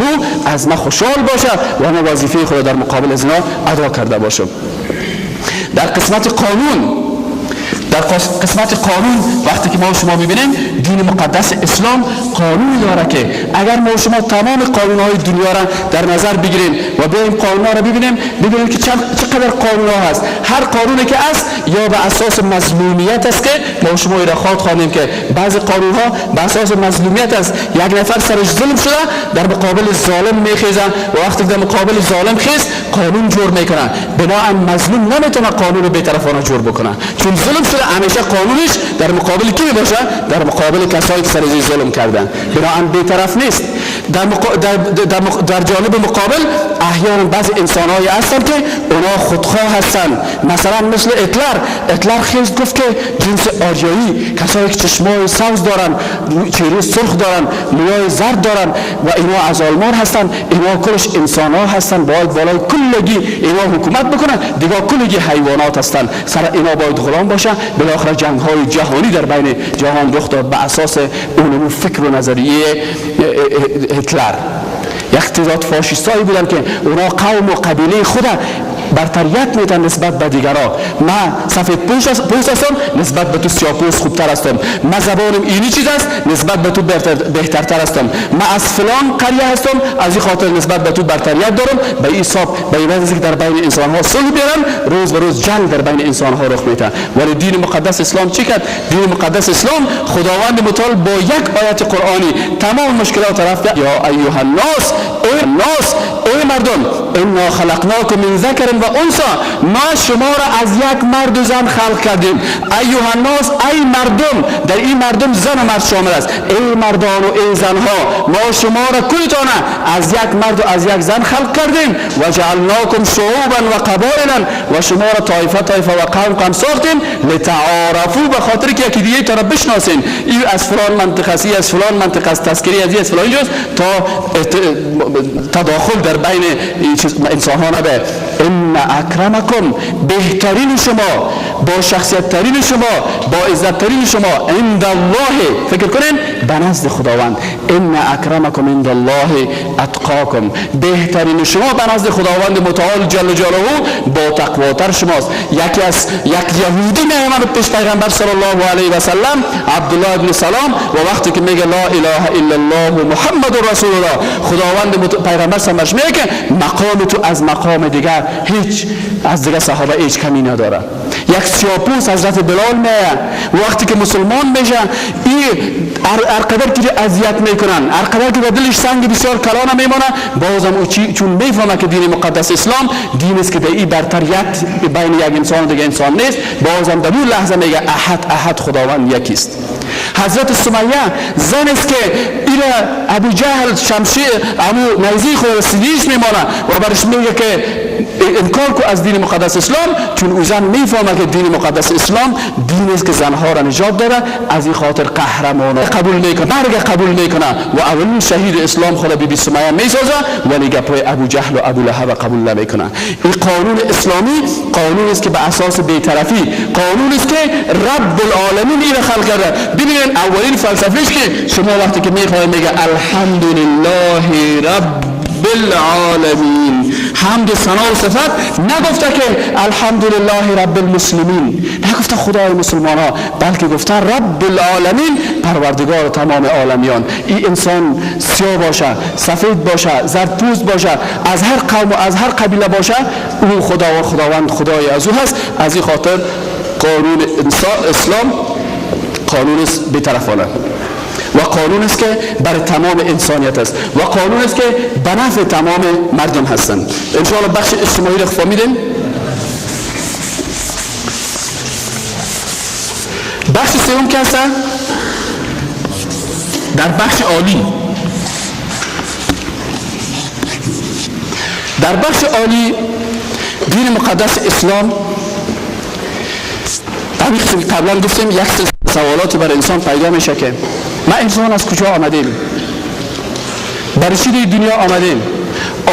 از ما خوشحال باشه و ما وظیفه خود در مقابل از اینا ادا کرده باشم. در قسمت قانون، در قسمت قانون وقتی که ما شما میبینیم دین مقدس اسلام قانون داره که اگر ما شما تمام قانون های دنیا را در نظر بگیریم و بیایم قانون ها را ببینیم، ببینیم که چقدر قانون ها هست. هر قانونی که است یا به اساس مظلومیت است که ما شما را خواد خوانیم که بعضی قانون ها به اساس مظلومیت است، یک نفر سرش ظلم شده در مقابل ظالم میخیزن و وقتی در مقابل ظالم خیز قانون جور میکنن. بناء مظلوم نمیتونه قانون رو بی‌طرفانه جور بکنه، چون ظلم شده همیشه قانونش در مقابل کی باشه؟ در مقابل کسایی که سر ظلم کردن. بناء بی‌طرف نیست. در جانب مقابل احیانا بعضی انسان‌هایی هستن که اونا خودخواه هستن، مثلا مثل هیتلر. هیتلر خیلی گفت که جنس آریایی، کسایی که چشمای سبز دارن، چهره سرخ دارن، موهای زرد دارن و اینا از آلمان هستن، اینا کلش انسان‌ها هستن، باید بالای کلگی اینا حکومت بکنن، دیگه کلگی حیوانات هستن، سر اینا باید غلام باشن. بالاخره جنگ‌های جهانی در بین جهان رخ داد به اساس اونمو فکر و نظریه هیتلر. یک تعداد فاشیستایی بودن که اونا قوم و قبیله خود برتریت میتن نسبت به دیگرا. من سفید پوست هستم نسبت به تو سیاه پوست خوبتر هستم، من زبانم اینی چیز است نسبت به تو بهترتر هستم، من از فلان قریه هستم از این خاطر نسبت به تو برتریت دارم. به این حساب به این وجه که در بین انسان ها صلح بیارن، روز به روز جنگ در بین انسان ها رخ میده. ولی دین مقدس اسلام چی کرد؟ دین مقدس اسلام خداوند متعال با یک آیت قرآنی تمام مشکلات رفع. یا ایها الناس، ای ناس، ای مردم، انا خلقناکم من ذکر و انثی، ما شما را از یک مرد و زن خلق کردیم. ایها الناس، ای مردم، در این مردم زن و مرد شامل است. ای مردان و ای زنها، ما شما را کلتان از یک مرد و از یک زن خلق کردیم. و جعلناکم شعوبا و قبائلا، و شما را طایفه طایفه و قوم قوم ساختیم. لتعارفوا، به خاطر که یکی دیگه تا را بشناسین. این از فلان منطقه است، این از فلان منطقه است، تذکری از این از فلان اینجاست، تا تداخل در بین انسان ها نبه. ان اکرمکم، بهترین شما، با شخصیت ترین شما، با عزت ترین شما، عند الله، فکر کنین به نزد خداوند، ان اکرمکم عند الله اتقاکم، بهترین شما به نزد خداوند متعال جل جلاله با تقواتر شماست. یکی از یک یهودی میامد پیش پیغمبر صلی الله علیه و سلم، عبدالله ابن سلام، و وقتی که میگه لا اله الا الله محمد رسول الله، خداوند پیغمبر سمش میگه که مقام تو از مقام دیگر هیچ، از دیگر صحابه هیچ کمی نداره. یک سیاپوس حضرت بلال میه، وقتی که مسلمان میشه این هر قدر که اذیت میکنن، هر قدر که در دلش سنگ بسیار کلان میمانه، بازم او چون میفهمه که دین مقدس اسلام دین است که در این برتریت بین یک انسان و دیگه انسان نیست، بازم در اون لحظه میگه احد احد، خداوند یکیست. حضرت سمیه زن است که ایره ابو جهل شمشیر امو نیزه خود را سینه‌اش میمانه و برش میگه که انکار کو از دین مقدس اسلام، چون او زن میفهمه که دین مقدس اسلام دین است که زنها را نجات داره، از این خاطر قهرمان قبول میکنه، مرگ قبول میکنه و اولین شهید اسلام خود بی بی سمیه میسازه، ولی گپای ابو جهل و ابو لهب قبول نمیکنه. این قانون اسلامی قانون است که به اساس بی‌طرفی، قانون است که رب العالمین این خلق کرده. ببینید اولین فلسفهش که شما وقتی که میخواید میگه الحمدلله رب العالمین، حمد و ثنا و صفت، نگفته که الحمدلله رب المسلمین، نگفته خدای مسلمان ها، بلکه گفته رب العالمین، پروردگار تمام عالمیان. این انسان سیاه باشه، سفید باشه، زرد پوست باشه، از هر قوم و از هر قبیله باشه، او خدا و خداوند خدای از او هست. از این خاطر قانون اسلام قانون بی‌طرفانه و قانون است که برای تمام انسانیت است و قانون است که به نفع تمام مردم هستند. انشاءالله بخش اجتماعی را فهمیدیم. بخش سوم که هست در بخش عالی، در بخش عالی دین مقدس اسلام، همین که قبلا گفتیم یک سلسله سوالاتی برای انسان پیدا میشه که ما انسان از کجا آمدیم، برای چی دنیا آمدیم،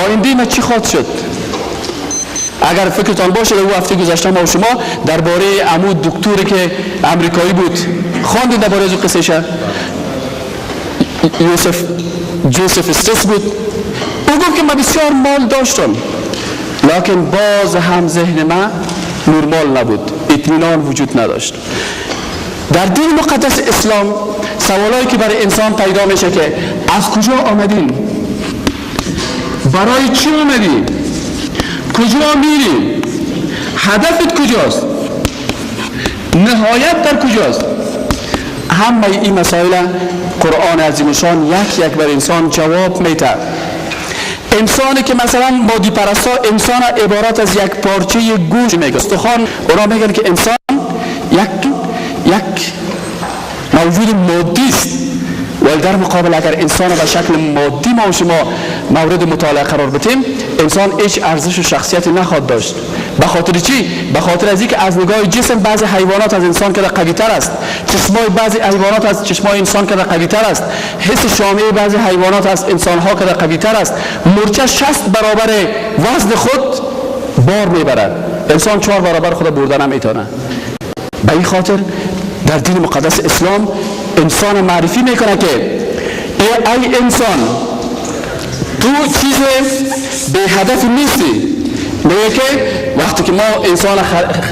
آینده ما چی خواهد شد. اگر فکرتان باشه در هفته گذشته ما و شما درباره عمود دکتری که امریکایی بود خواندیم، درباره از قصه شه جوزف استس بود. او گفت که من بسیار مال داشتم، لکن باز هم ذهن من نرمال نبود، اطمینان وجود نداشت. در دین مقدس اسلام سوالایی که برای انسان پیدا میشه که از کجا آمدیم، برای چی آمدیم، کجا میریم، هدفت کجاست، نهایت در کجاست، همه این مسائل قرآن عظیم شان یک یک بر انسان جواب میده. انسانی که مثلا مادی پرستا انسان عبارت از یک پارچه گوش میگه، استخوان، اونا میگن که انسان یک موجود مادی است، ولی در مقابل اگر انسان به شکل مادی ما و شما مورد مطالعه قرار بدیم، انسان هیچ ارزش و شخصیتی نخواد داشت. به خاطر چی؟ به خاطر از اینکه از نگاه جسم بعضی حیوانات از انسان که قوی تر است، چشمای بعضی حیوانات از چشمای انسان که قوی تر است، حس شامه بعضی حیوانات از انسان ها که قوی تر است. مورچه 60 برابر وزن خود بار میبرد، انسان 4 برابر خود بردن هم میتونه. به این خاطر در دین مقدس اسلام انسان معرفی میکنه که ای انسان، تو چیز به هدف نیستی. میگه که وقتی که ما انسان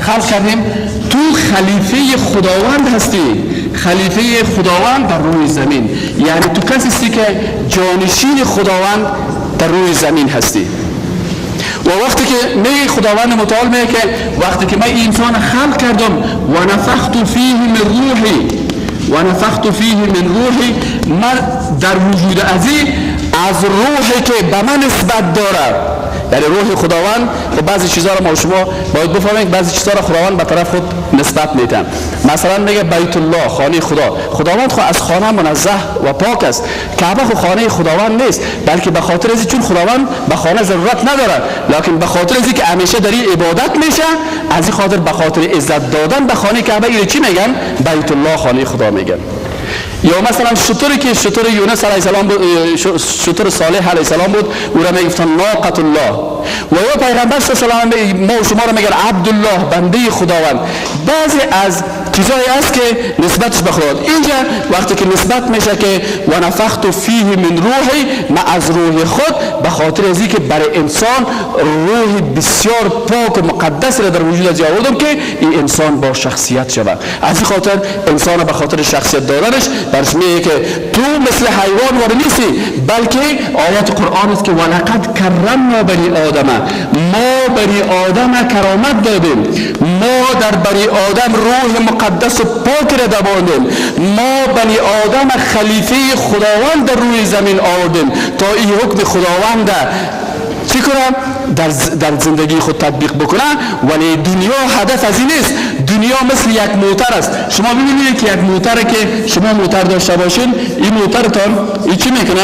خلق کردیم، تو خلیفه خداوند هستی، خلیفه خداوند در روی زمین، یعنی تو کسی هستی که جانشین خداوند در روی زمین هستی. و وقتی که می خداوند متعال میگه که وقتی که من انسان خلق کردم و نفخت فیه من روحی، و نفخت فیه من روحی، من در وجود از روحی که به من نسبت داره، یعنی روح خداوند. خب بعضی چیزها رو ما شما باید بفهمیم، بعضی چیزها رو خداوند به طرف خود نسبت میده. مثلا میگه بیت الله، خانه خدا. خداوند خو از خانه منزه و پاک است. کعبه خو خانه خداوند نیست، بلکه به خاطر از چون خداوند به خانه ضرورت نداره، لکن به خاطر از که همیشه در این عبادت میشه، از این خاطر به خاطر عزت دادن به خانه کعبه اینو چی میگن؟ بیت الله، خانه خدا میگن. یا مثلا شتری که شتر یونس علیه السلام بود، شتر صالح علیه السلام بود، او را میگفتن ناقة الله. و یا پیغمبر صلی الله علیه و ما و شما را میگن عبدالله، بنده خداوند. بعضی از چیزایی است که نسبتش به خدا. اینجا وقتی که نسبت میشه که و نفخت فیه من روحی، ما از روح خود، به خاطر از اینکه برای انسان روح بسیار پاک و مقدس را در وجود از آوردم که این انسان با شخصیت شود. از این خاطر انسان به خاطر شخصیت دادنش برش میگه که تو مثل حیوان واری نیستی، بلکه آیت قرآن است که ولقد کرمنا بنی آدم، ما بنی آدم کرامت دادیم، ما در بنی آدم روح مقدس و پاک را دواندیم، ما بنی آدم خلیفه خداوند در روی زمین آوردیم تا این حکم خداوند چی کنم؟ در زندگی خود تطبیق بکنم. ولی دنیا هدف از این نیست. دنیا مثل یک موتر است. شما ببینید که یک موتر که شما موتر داشته باشین، این موترتان این چی میکنه؟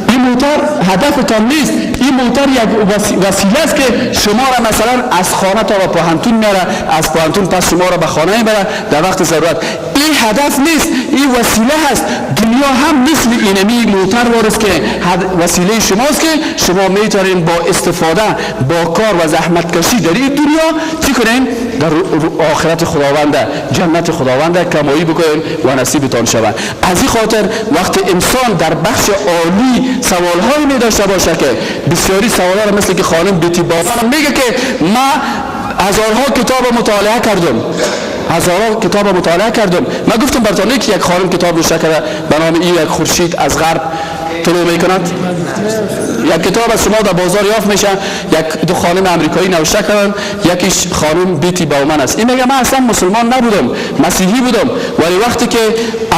این موتر هدفتان نیست. این موتر یک وسیله است که شما را مثلا از خانه تا به پوهنتون میاره، از پوهنتون پس شما را به خانه میبره در وقت ضرورت. این هدف نیست، این وسیله هست. دنیا هم مثل اینمی موتر وارست که وسیله شماست که شما میتونین با استفاده، با کار و زحمت کشی در این دنیا چی کنین؟ در آخرت خداوند، جنت خداوند کمایی بکنین و نصیبتان شود. از این خاطر وقتی انسان در بخش عالی سوالهایی می داشته باشه که بسیاری سوالها را مثل که خانم بیتی بابا میگه که ما هزارها کتاب مطالعه کردم، هزارها کتاب مطالعه کردم. من گفتم براتون که یک خانم کتاب نوشته کرده به نام این یک خورشید از غرب طلوع میکند. یک کتاب از شما در بازار یافت میشه، یک دو خانم امریکایی نوشته کردن، یکیش خانم بیتی باومن است. این میگه من اصلا مسلمان نبودم، مسیحی بودم، ولی وقتی که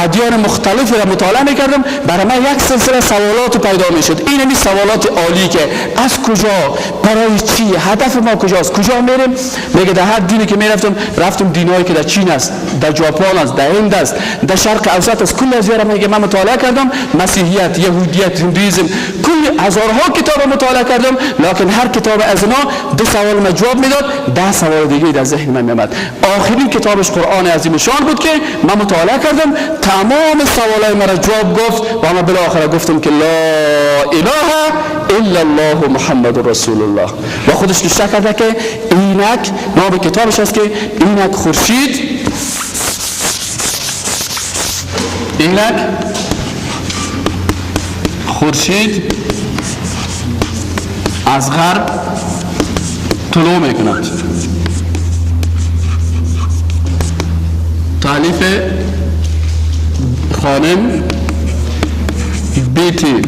ادیان مختلف را مطالعه میکردم برای من یک سلسله سوالات پیدا میشد. این همین سوالات عالی که از کجا، برای چی، هدف ما کجاست، کجا میریم. میگه در هر دینی که میرفتم، رفتم دینایی که در چین است، در ژاپن است، در هند است، در شرق اوسط است، کل از یارم میگه من مطالعه کردم، مسیحیت، یهودیت، هندویسم، کل هزارها کتاب مطالعه کردم، لکن هر کتاب از اینا دو سوال من جواب میداد، 10 سوال دیگه در ذهن من میامد. آخرین کتابش قرآن عظیم شان بود که من مطالعه کردم، تمام سوالای مرا جواب گفت و من بالاخره گفتم که لا اله الا الله محمد رسول الله. و خودش نوشته کرده که اینک نام کتابش است که اینک خورشید، اینک خورشید از غرب طلوع میکند، تالیف خانم بیتی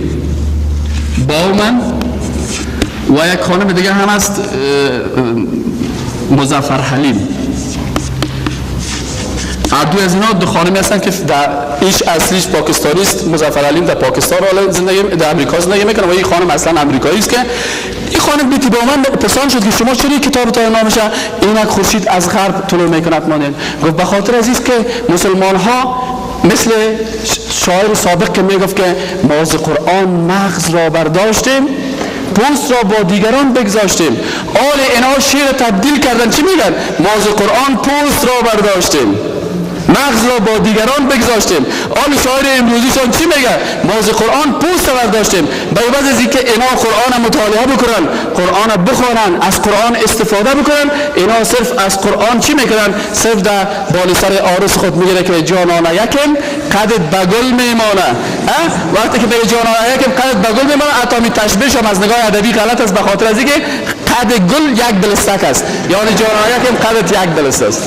باومن و یک خانم دیگه هم است مظفر حلیم. دو از اینا دو خانمی هستن که در ایش اصلیش پاکستانی است، مظفر حلیم در پاکستان زندگی، در امریکا زندگی میکنه و این خانم اصلا امریکایی است که این خانم بیتی باومن پرسان شد که شما چرا کتاب تا نامشه اینک خورشید از غرب طلوع میکند مانند؟ گفت به خاطر از که مسلمان ها مثل شاعر سابق که میگفت که ما از قرآن مغز را برداشتیم، پوست را با دیگران بگذاشتیم. آل اینا شعر تبدیل کردن، چی میگن؟ ما از قرآن پوست را برداشتیم، مغز را با دیگران بگذاشتیم. آل شاعر امروزیشان چی میگه؟ ما از قرآن پوست برداشتیم. به عوض از اینکه اینا قرآن مطالعه بکنن، قرآن بخوانن، از قرآن استفاده بکنن، اینا صرف از قرآن چی میکنن؟ صرف در بالا سر آرس خود میگیره که جانانه یکم قدت به گل میمانه. وقتی که به جانانه یکم قدت به گل میمانه، حتی می تشبیه هم از نگاه ادبی غلط است، به خاطر از اینکه قد گل یک دلستک است، یعنی جانانه یکم قدت یک دلست است.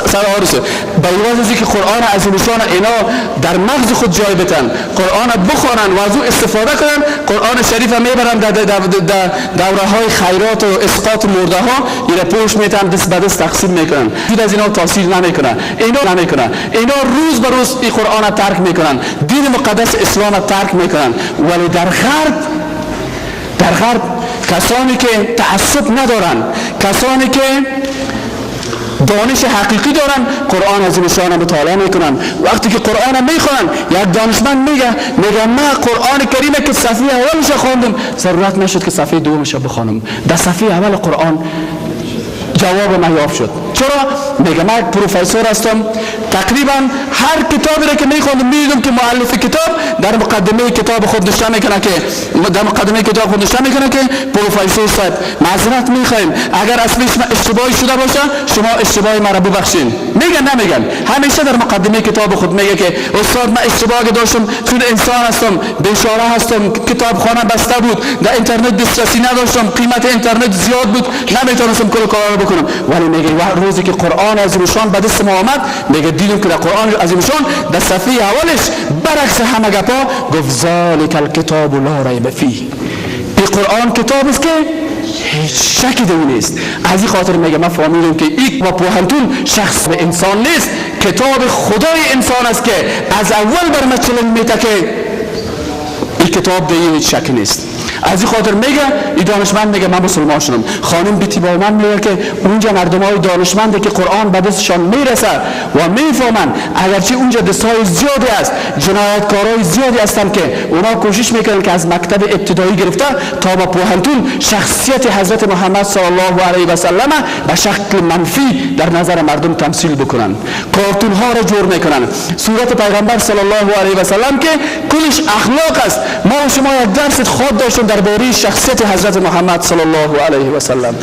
سر آرسه به عوض از اینکه قرآن عظیم شان اینا در مغز خود جای بتن، قرآن بخوانن و از او استفاده کنن، قرآن شریف هم میبرن در دوره های خیرات و اسقاط مرده ها، اینا پوش میتن، دست به دست تقسیم میکنن. جود از اینا تاثیر نمیکنه، اینا نمیکنه، اینا روز به روز این قرآن ترک میکنن، دین مقدس اسلام ترک میکنن. ولی در غرب کسانی که تعصب ندارن، کسانی که دانش حقیقی دارن، قرآن عظیم شان مطالعه میکنن. وقتی که قرآن میخوانن، یک دانشمند میگه من قرآن کریم که صفحه اولش خواندم، ضرورت نشد که صفحه دومش بخوانم، در صفحه اول قرآن جواب من یافت شد. چرا؟ چرا؟ میگه من یک پروفسور هستم، تقریبا هر کتابی را که میخوندم میدیدم که مؤلف کتاب در مقدمه کتاب خود نوشته میکنه که در مقدمه کتاب خود نوشته میکنه که پروفسور صاحب معذرت میخوایم اگر اصلش اشتباهی شده باشه شما اشتباه مرا ببخشین. میگن نمیگن؟ همیشه در مقدمه کتاب خود میگه که استاد من اشتباه داشتم، چون انسان هستم، بیچاره هستم، کتابخانه بسته بود، در اینترنت دسترسی نداشتم، قیمت اینترنت زیاد بود، نمیتونستم کل کارا رو بکنم. ولی میگه روزی که قرآن عظیم الشان به دست ما آمد، میگه دیدم که در قرآن عظیم الشان در صفحه اولش برعکس همه گپا گفت ذلک الکتاب لا ریب فیه. این قرآن کتاب است که هیچ شکی در او نیست. از این خاطر میگه من فهمیدم که این و پوهنتون شخص به انسان نیست، کتاب خدای انسان است که از اول بر ما چلنگ میته که این کتاب در هیچ شکی نیست. از این خاطر میگه این دانشمند میگه من مسلمان شدم. خانم بیتی با من میگه که اونجا مردم های دانشمنده که قرآن به دستشان میرسه و میفهمن، اگرچه اونجا دستهای زیادی است، جنایتکارای زیادی هستن که اونا کوشش میکنن که از مکتب ابتدایی گرفته تا به پوهنتون شخصیت حضرت محمد صلی الله علیه و سلم به شکل منفی در نظر مردم تمثیل بکنن، کارتون ها را جور میکنن، صورت پیغمبر صلی الله علیه و سلم که کلش اخلاق است. ما و شما یک درس خود داشتیم درباره شخصیت حضرت محمد صلی الله علیه و سلم.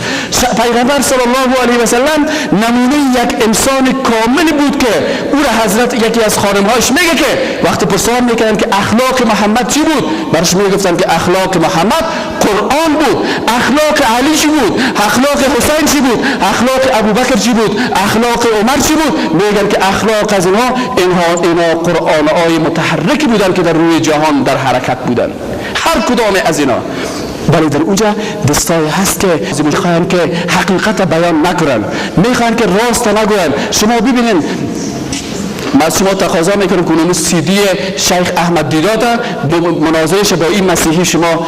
پیغمبر صلی الله علیه و سلم نمونه یک انسان کامل بود که او را حضرت یکی از خانمهاش میگه که وقتی پرسان میکردن که اخلاق محمد چی بود، برش میگفتن که اخلاق محمد قرآن بود، اخلاق علی چی بود، اخلاق حسین چی بود، اخلاق ابوبکر چی بود، اخلاق عمر چی بود. میگن که اخلاق از اینها قرآن های متحرک بودن که در روی جهان در حرکت بودن، هر کدام از اینا. ولی در اونجا دستای هست که میخواین که حقیقت بیان نکنن، میخواین که راست نگوین. شما ببینین، من از شما تقاضا میکنم که اونم سی دی شیخ احمد دیدات مناظرش با این مسیحی شما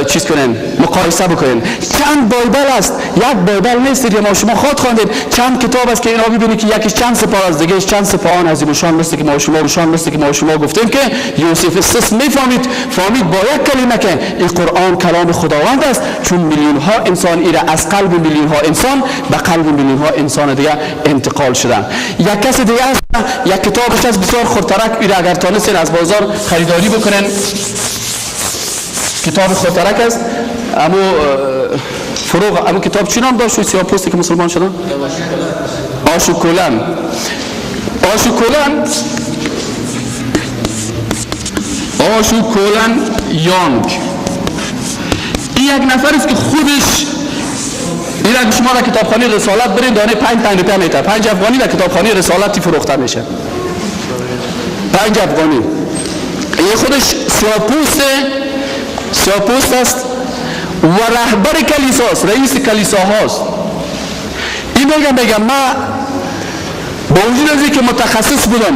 چیز کنین، مقایسه بکنین. چند Bible است، یک Bible نیست که ما شما خود خواندیم، چند کتاب است که اینا ببینید که یکیش چند سپاه است، دیگه چند سپاه آن عظیم الشان، مثل که ما شما روشان، مثل که ما شما گفتیم که یوسف سس میفهمید، فهمید با یک کلمه که این قرآن کلام خداوند است، چون میلیون ها انسان ایره از قلب میلیون ها انسان به قلب میلیون ها انسان دیگه انتقال شدن. یک کس دیگه است، یک کتابش از بسیار خورترک، ایره اگر تانستین از بازار خریداری بکنن، کتاب خورترک است. امو فروغ، امو کتاب چی نام داشت؟ سیاه پوستی که مسلمان شدن؟ آشوکولن. آشوکولن، آشوکولن یانگ. این یک نفر است که خودش این اگه شما در کتابخانه رسالت برین دانه 5 روپیه میته، 5 افغانی در کتابخانه رسالتی فروخته میشه، 5 افغانی. این خودش سیاه‌پوست است و رهبر کلیساست، رئیس کلیسا هاست. این میگم من با وجود از اینکه متخصص بودم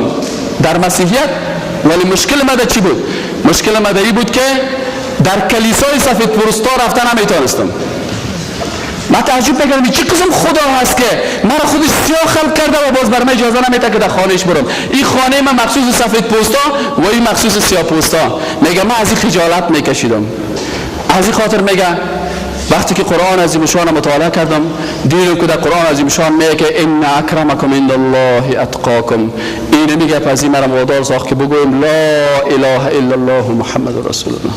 در مسیحیت، ولی مشکل ما در چی بود؟ مشکل ما در این بود که در کلیسای سفید پوستا رفتن نمیتونستم. من تعجب میکردم چه قسم خدا هست که مرا خودش سیاه خلق کرده و باز بر من اجازه نمیده که در خانهش برم. این خانه من مخصوص سفید پوستا و این مخصوص سیاه پوستا. میگه من از این خجالت میکشیدم. از این خاطر میگه وقتی که قرآن عظیم الشان مطالعه کردم، دیدم که در قرآن عظیم الشان میگه که ان اکرمکم عند الله اتقاکم. این میگه پس این مرا وادار ساخت که بگویم لا اله الا الله محمد رسول الله.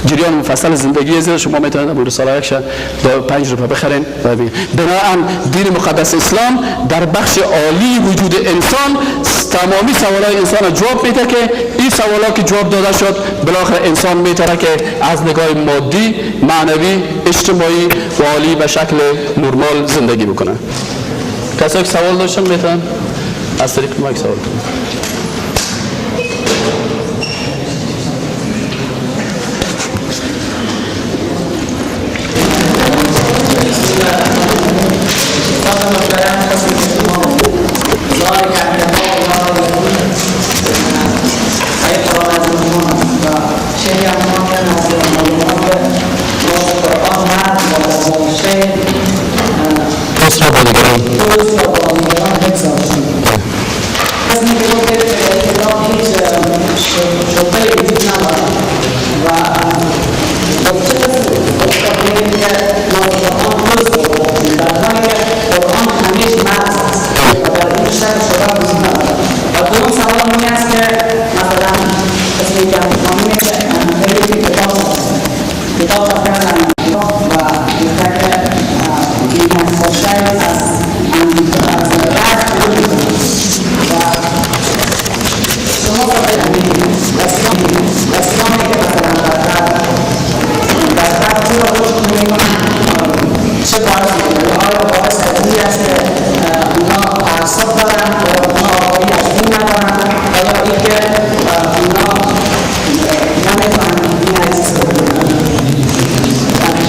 جریان مفصل زندگی زیر شما میتونید ابو رساله یک 5 روپیه بخرین و ببینید. بناهن دین مقدس اسلام در بخش عالی وجود انسان تمامی سوالای انسان جواب میده که این سوالا که جواب داده شد بالاخره انسان میتونه که از نگاه مادی، معنوی، اجتماعی و عالی به شکل نرمال زندگی بکنه. کسایی که سوال داشتن میتونن از طریق مایک سوال کنن. اسلامی که مثلا در غرب چرا رشد نمی‌کنن، چه باعث می‌کنه؟ آیا باعث از این است که اونا تعصب دارن یا اونا آگاهی از دین ندارن، یا اینکه اونا نمی‌فهمن دین از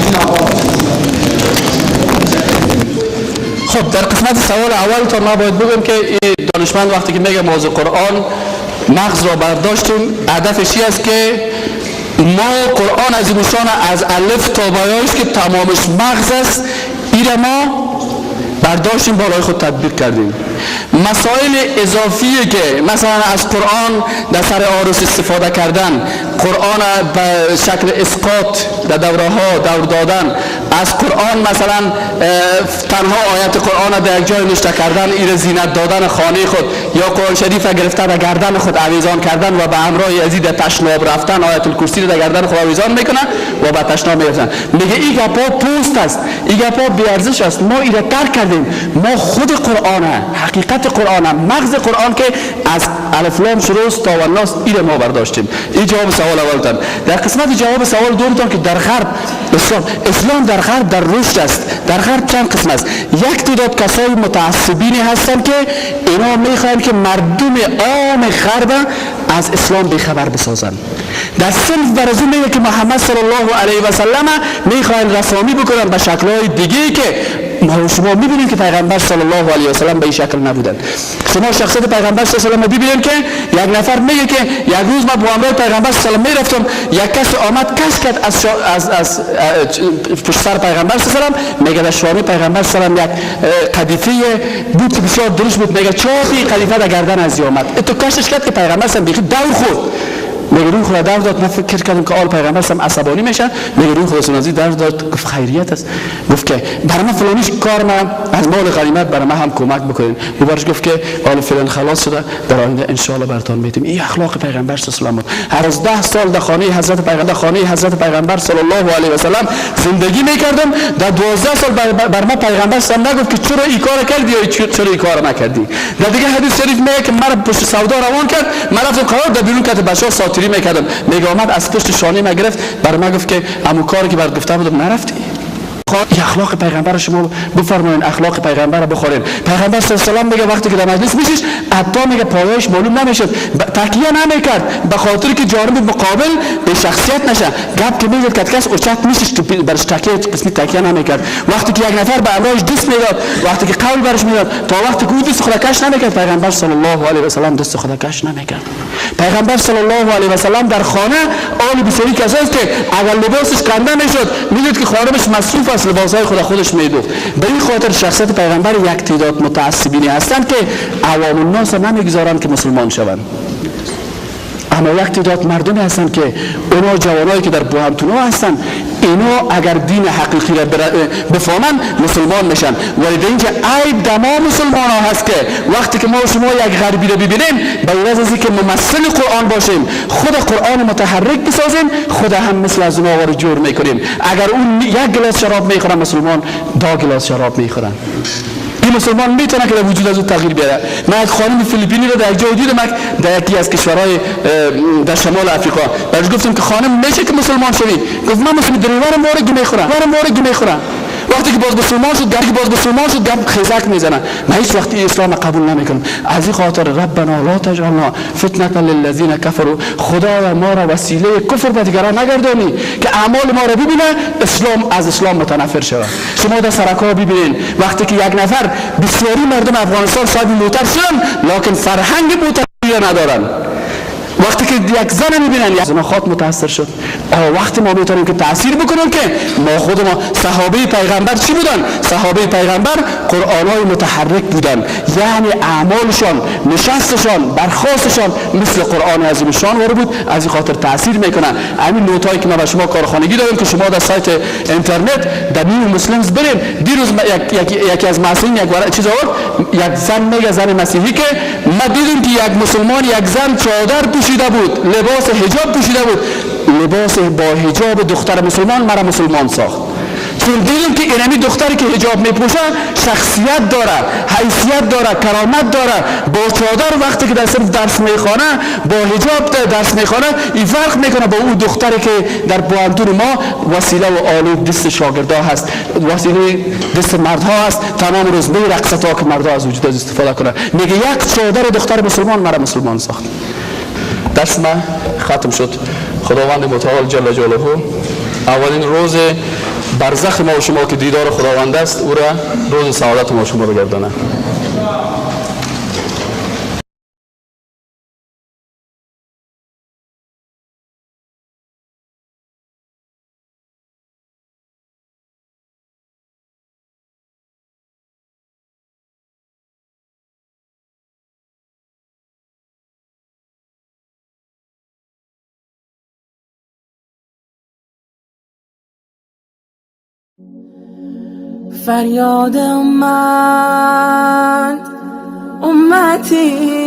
دین آگاه باشن؟ خب در قسمت سوال اول تا ما باید بگم که این دانشمند وقتی که میگه ما از قرآن مغز را برداشتیم، هدفش این است که ما قرآن از نشان از الف تا به که تمامش مغز است، ایره ما برداشتیم بالای خود تطبیق کردیم. مسائل اضافی که مثلا از قرآن در سر عروس استفاده کردن، قرآن به شکل اسقاط در دوره ها دور دادن، از قرآن مثلا تنها آیت قرآن در یک جای نشته کردن، ایره زینت دادن خانه خود، یا قرآن شریف گرفته به گردن خود آویزان کردن و به همراه از در تشناب رفتن، آیت الکرسی رو در گردن خود آویزان میکنن و به تشناب میرفتن. میگه این گپا پوست است، این گپا بی ارزش است، ما ایره ترک کردیم. ما خود قرآن، حقیقت قرآن، مغز قرآن که از الف لام شروع تا والناس، ایره ما برداشتیم. این جواب سوال اولتان. در قسمت جواب سوال دومتان که در غرب اسلام در غرب در رشد است. در غرب چند قسم است. یک تعداد کسای متعصبینی هستند که اینا میخواهند که مردم عام غرب از اسلام بیخبر بسازند. در صنف بر از اون میگه که محمد صلی الله علیه و سلم میخواهند رسامی بکنن به شکلهای دیگه که ما شما میبینیم که پیغمبر صلی الله علیه و سلم به این شکل نبودن. شما شخصیت پیغمبر صلی الله علیه و سلم ببینید که یک نفر میگه که یک روز ما با همراه پیغمبر صلی الله علیه و سلم میرفتم، یک کس آمد کش کرد از پشت سر پیغمبر صلی الله علیه و سلم، میگه در شانه پیغمبر صلی الله علیه و سلم یک قدیفه بود که بسیار درشت بود، میگه چاپی قدیفه در گردن از آمد، تو کشش کرد که پیغمبر صلی الله علیه و سلم دور خورد. میگه روی خدا در داد. من فکر کردم که آل پیغمبر سم عصبانی میشه، میگه روی خدا سنازی در داد، گفت خیریت است. گفت که برای من فلانیش کار من از مال غنیمت برای من هم کمک بکنین. او برش گفت که آل فلان خلاص شده، در آینده ان شاء الله براتون میدیم. این اخلاق پیغمبر صلی الله علیه و سلم. هر از 10 سال در خانه حضرت پیغمبر، خانه حضرت پیغمبر صلی الله علیه و سلم زندگی میکردم، در 12 سال بر من پیغمبر صلی الله علیه و سلم نگفت که چرا این کار کردی یا چرا این کار نکردی. در دیگه حدیث شریف میگه که مرا پشت سودا روان کرد، من رفتم قرار در بیرون کت بچه‌ها ساتری میکردم، میگه آمد از پشت شانه ما گرفت، بر ما گفت که همون کاری که برات گفته بودم نرفتی. اخلاق پیغمبر شما بفرمایین، اخلاق پیغمبر رو بخورین. پیغمبر صلی الله علیه و سلم میگه وقتی که در مجلس میشیش حتی میگه پایش معلوم نمیشد، تکیه نمیکرد به خاطر که جانب مقابل به شخصیت نشه. گپ که میزد که کس اوچت میشش تو برش تکیه قسمی تکیه نمیکرد. وقتی که یک نفر به امرش دست میداد، وقتی که قول برش میداد، تا وقتی که او دست خود کش نمیکرد، پیغمبر صلی الله علیه و سلم دست خود کش نمیکرد. پیغمبر صلی الله علیه و سلم در خانه آل بسیاری کسایی که اگر لباسش کنده میشد میدید که خانمش مصروف است، لباسهای خود خودش میدوخت. به این خاطر شخصیت پیغمبر یک تعداد متعصبینی هستند که عوام الناس نمیگذارند که مسلمان شوند. اما یک تعداد مردمی هستند که اونا جوانایی که در پوهنتون‌ها هستند، اینا اگر دین حقیقی را بفهمن مسلمان میشن. ولی در اینجا عیب دما مسلمان ها هست که وقتی که ما و شما یک غربی را ببینیم، به عوض از اینکه ممثل قرآن باشیم، خود قرآن متحرک بسازیم، خود هم مثل از اونها رو جور میکنیم. اگر اون یک گلاس شراب میخورن، مسلمان 2 گلاس شراب میخورن. این مسلمان میتونه که در وجود از او تغییر بیاره. من یک خانم فیلیپینی رو در یک جای دیدم، در یکی از کشورهای در شمال افریقا، برش گفتم که خانم میشه که مسلمان شوی؟ گفت من مسلمان دریوارم وارد میخورم، وارد میخورم. وقتی که باز مسلمان شد، گپ باز مسلمان شد، گپ خیزک میزنه. من هیچ وقتی اسلام قبول نمیکنم. از این خاطر ربنا لا تجعلنا فتنه للذین کفروا، خدایا ما را وسیله کفر به دیگران نگردانی که اعمال ما را ببینه اسلام از اسلام متنفر شود. شما در سرکا ببینین وقتی که یک نفر، بسیاری مردم افغانستان صاحب موتر شدن لکن فرهنگ موتر ندارن. وقتی که یک زن میبینن یک زن خود متاثر شد. وقتی ما میتونیم که تاثیر بکنیم که ما خود ما صحابه پیغمبر چی بودن؟ صحابه پیغمبر قرآنای متحرک بودن، یعنی اعمالشان، نشستشان، برخاستشان مثل قرآن عظیم شان وارد بود. از این خاطر تاثیر میکنن. همین نوتایی که ما به شما کارخانگی داریم که شما در سایت اینترنت در New Muslims برین. دیروز یکی از مسیحیین یک چیز آورد، یک زن میگه، زن مسیحی، که ما دیدیم که یک مسلمان یک زن چادر پوشیده بود، لباس حجاب پوشیده بود، لباس با حجاب دختر مسلمان مرا مسلمان ساخت. Чун дидем ки инами духтаре ки ҳиҷоб мепӯша, шахсият дора, ҳайсият дора, каромат дора. Бо чодар вақте ки дар синф дарс мехона, бо ҳиҷоб дарс мехона, ин фарқ мекунад бо ӯ духтаре ки дар пуҳантуни мо васила ва олаи дасти шогирдо ҳаст, василаи дасти мардҳо ҳаст. Тамом рӯз мерақса то ки мардҳо аз вуҷуд истифода кунанд. Мега, як чодари духтари мусулмон мара мусулмон сохт. Дарс ма хатм шуд. Худованди мутаол ҷалла ҷалолаҳу аввалин рӯзи барзах мо шумо ки дидори худованд аст, ӯра рӯзи саодат мо шумо бигардонад. فریاد امت، امتی.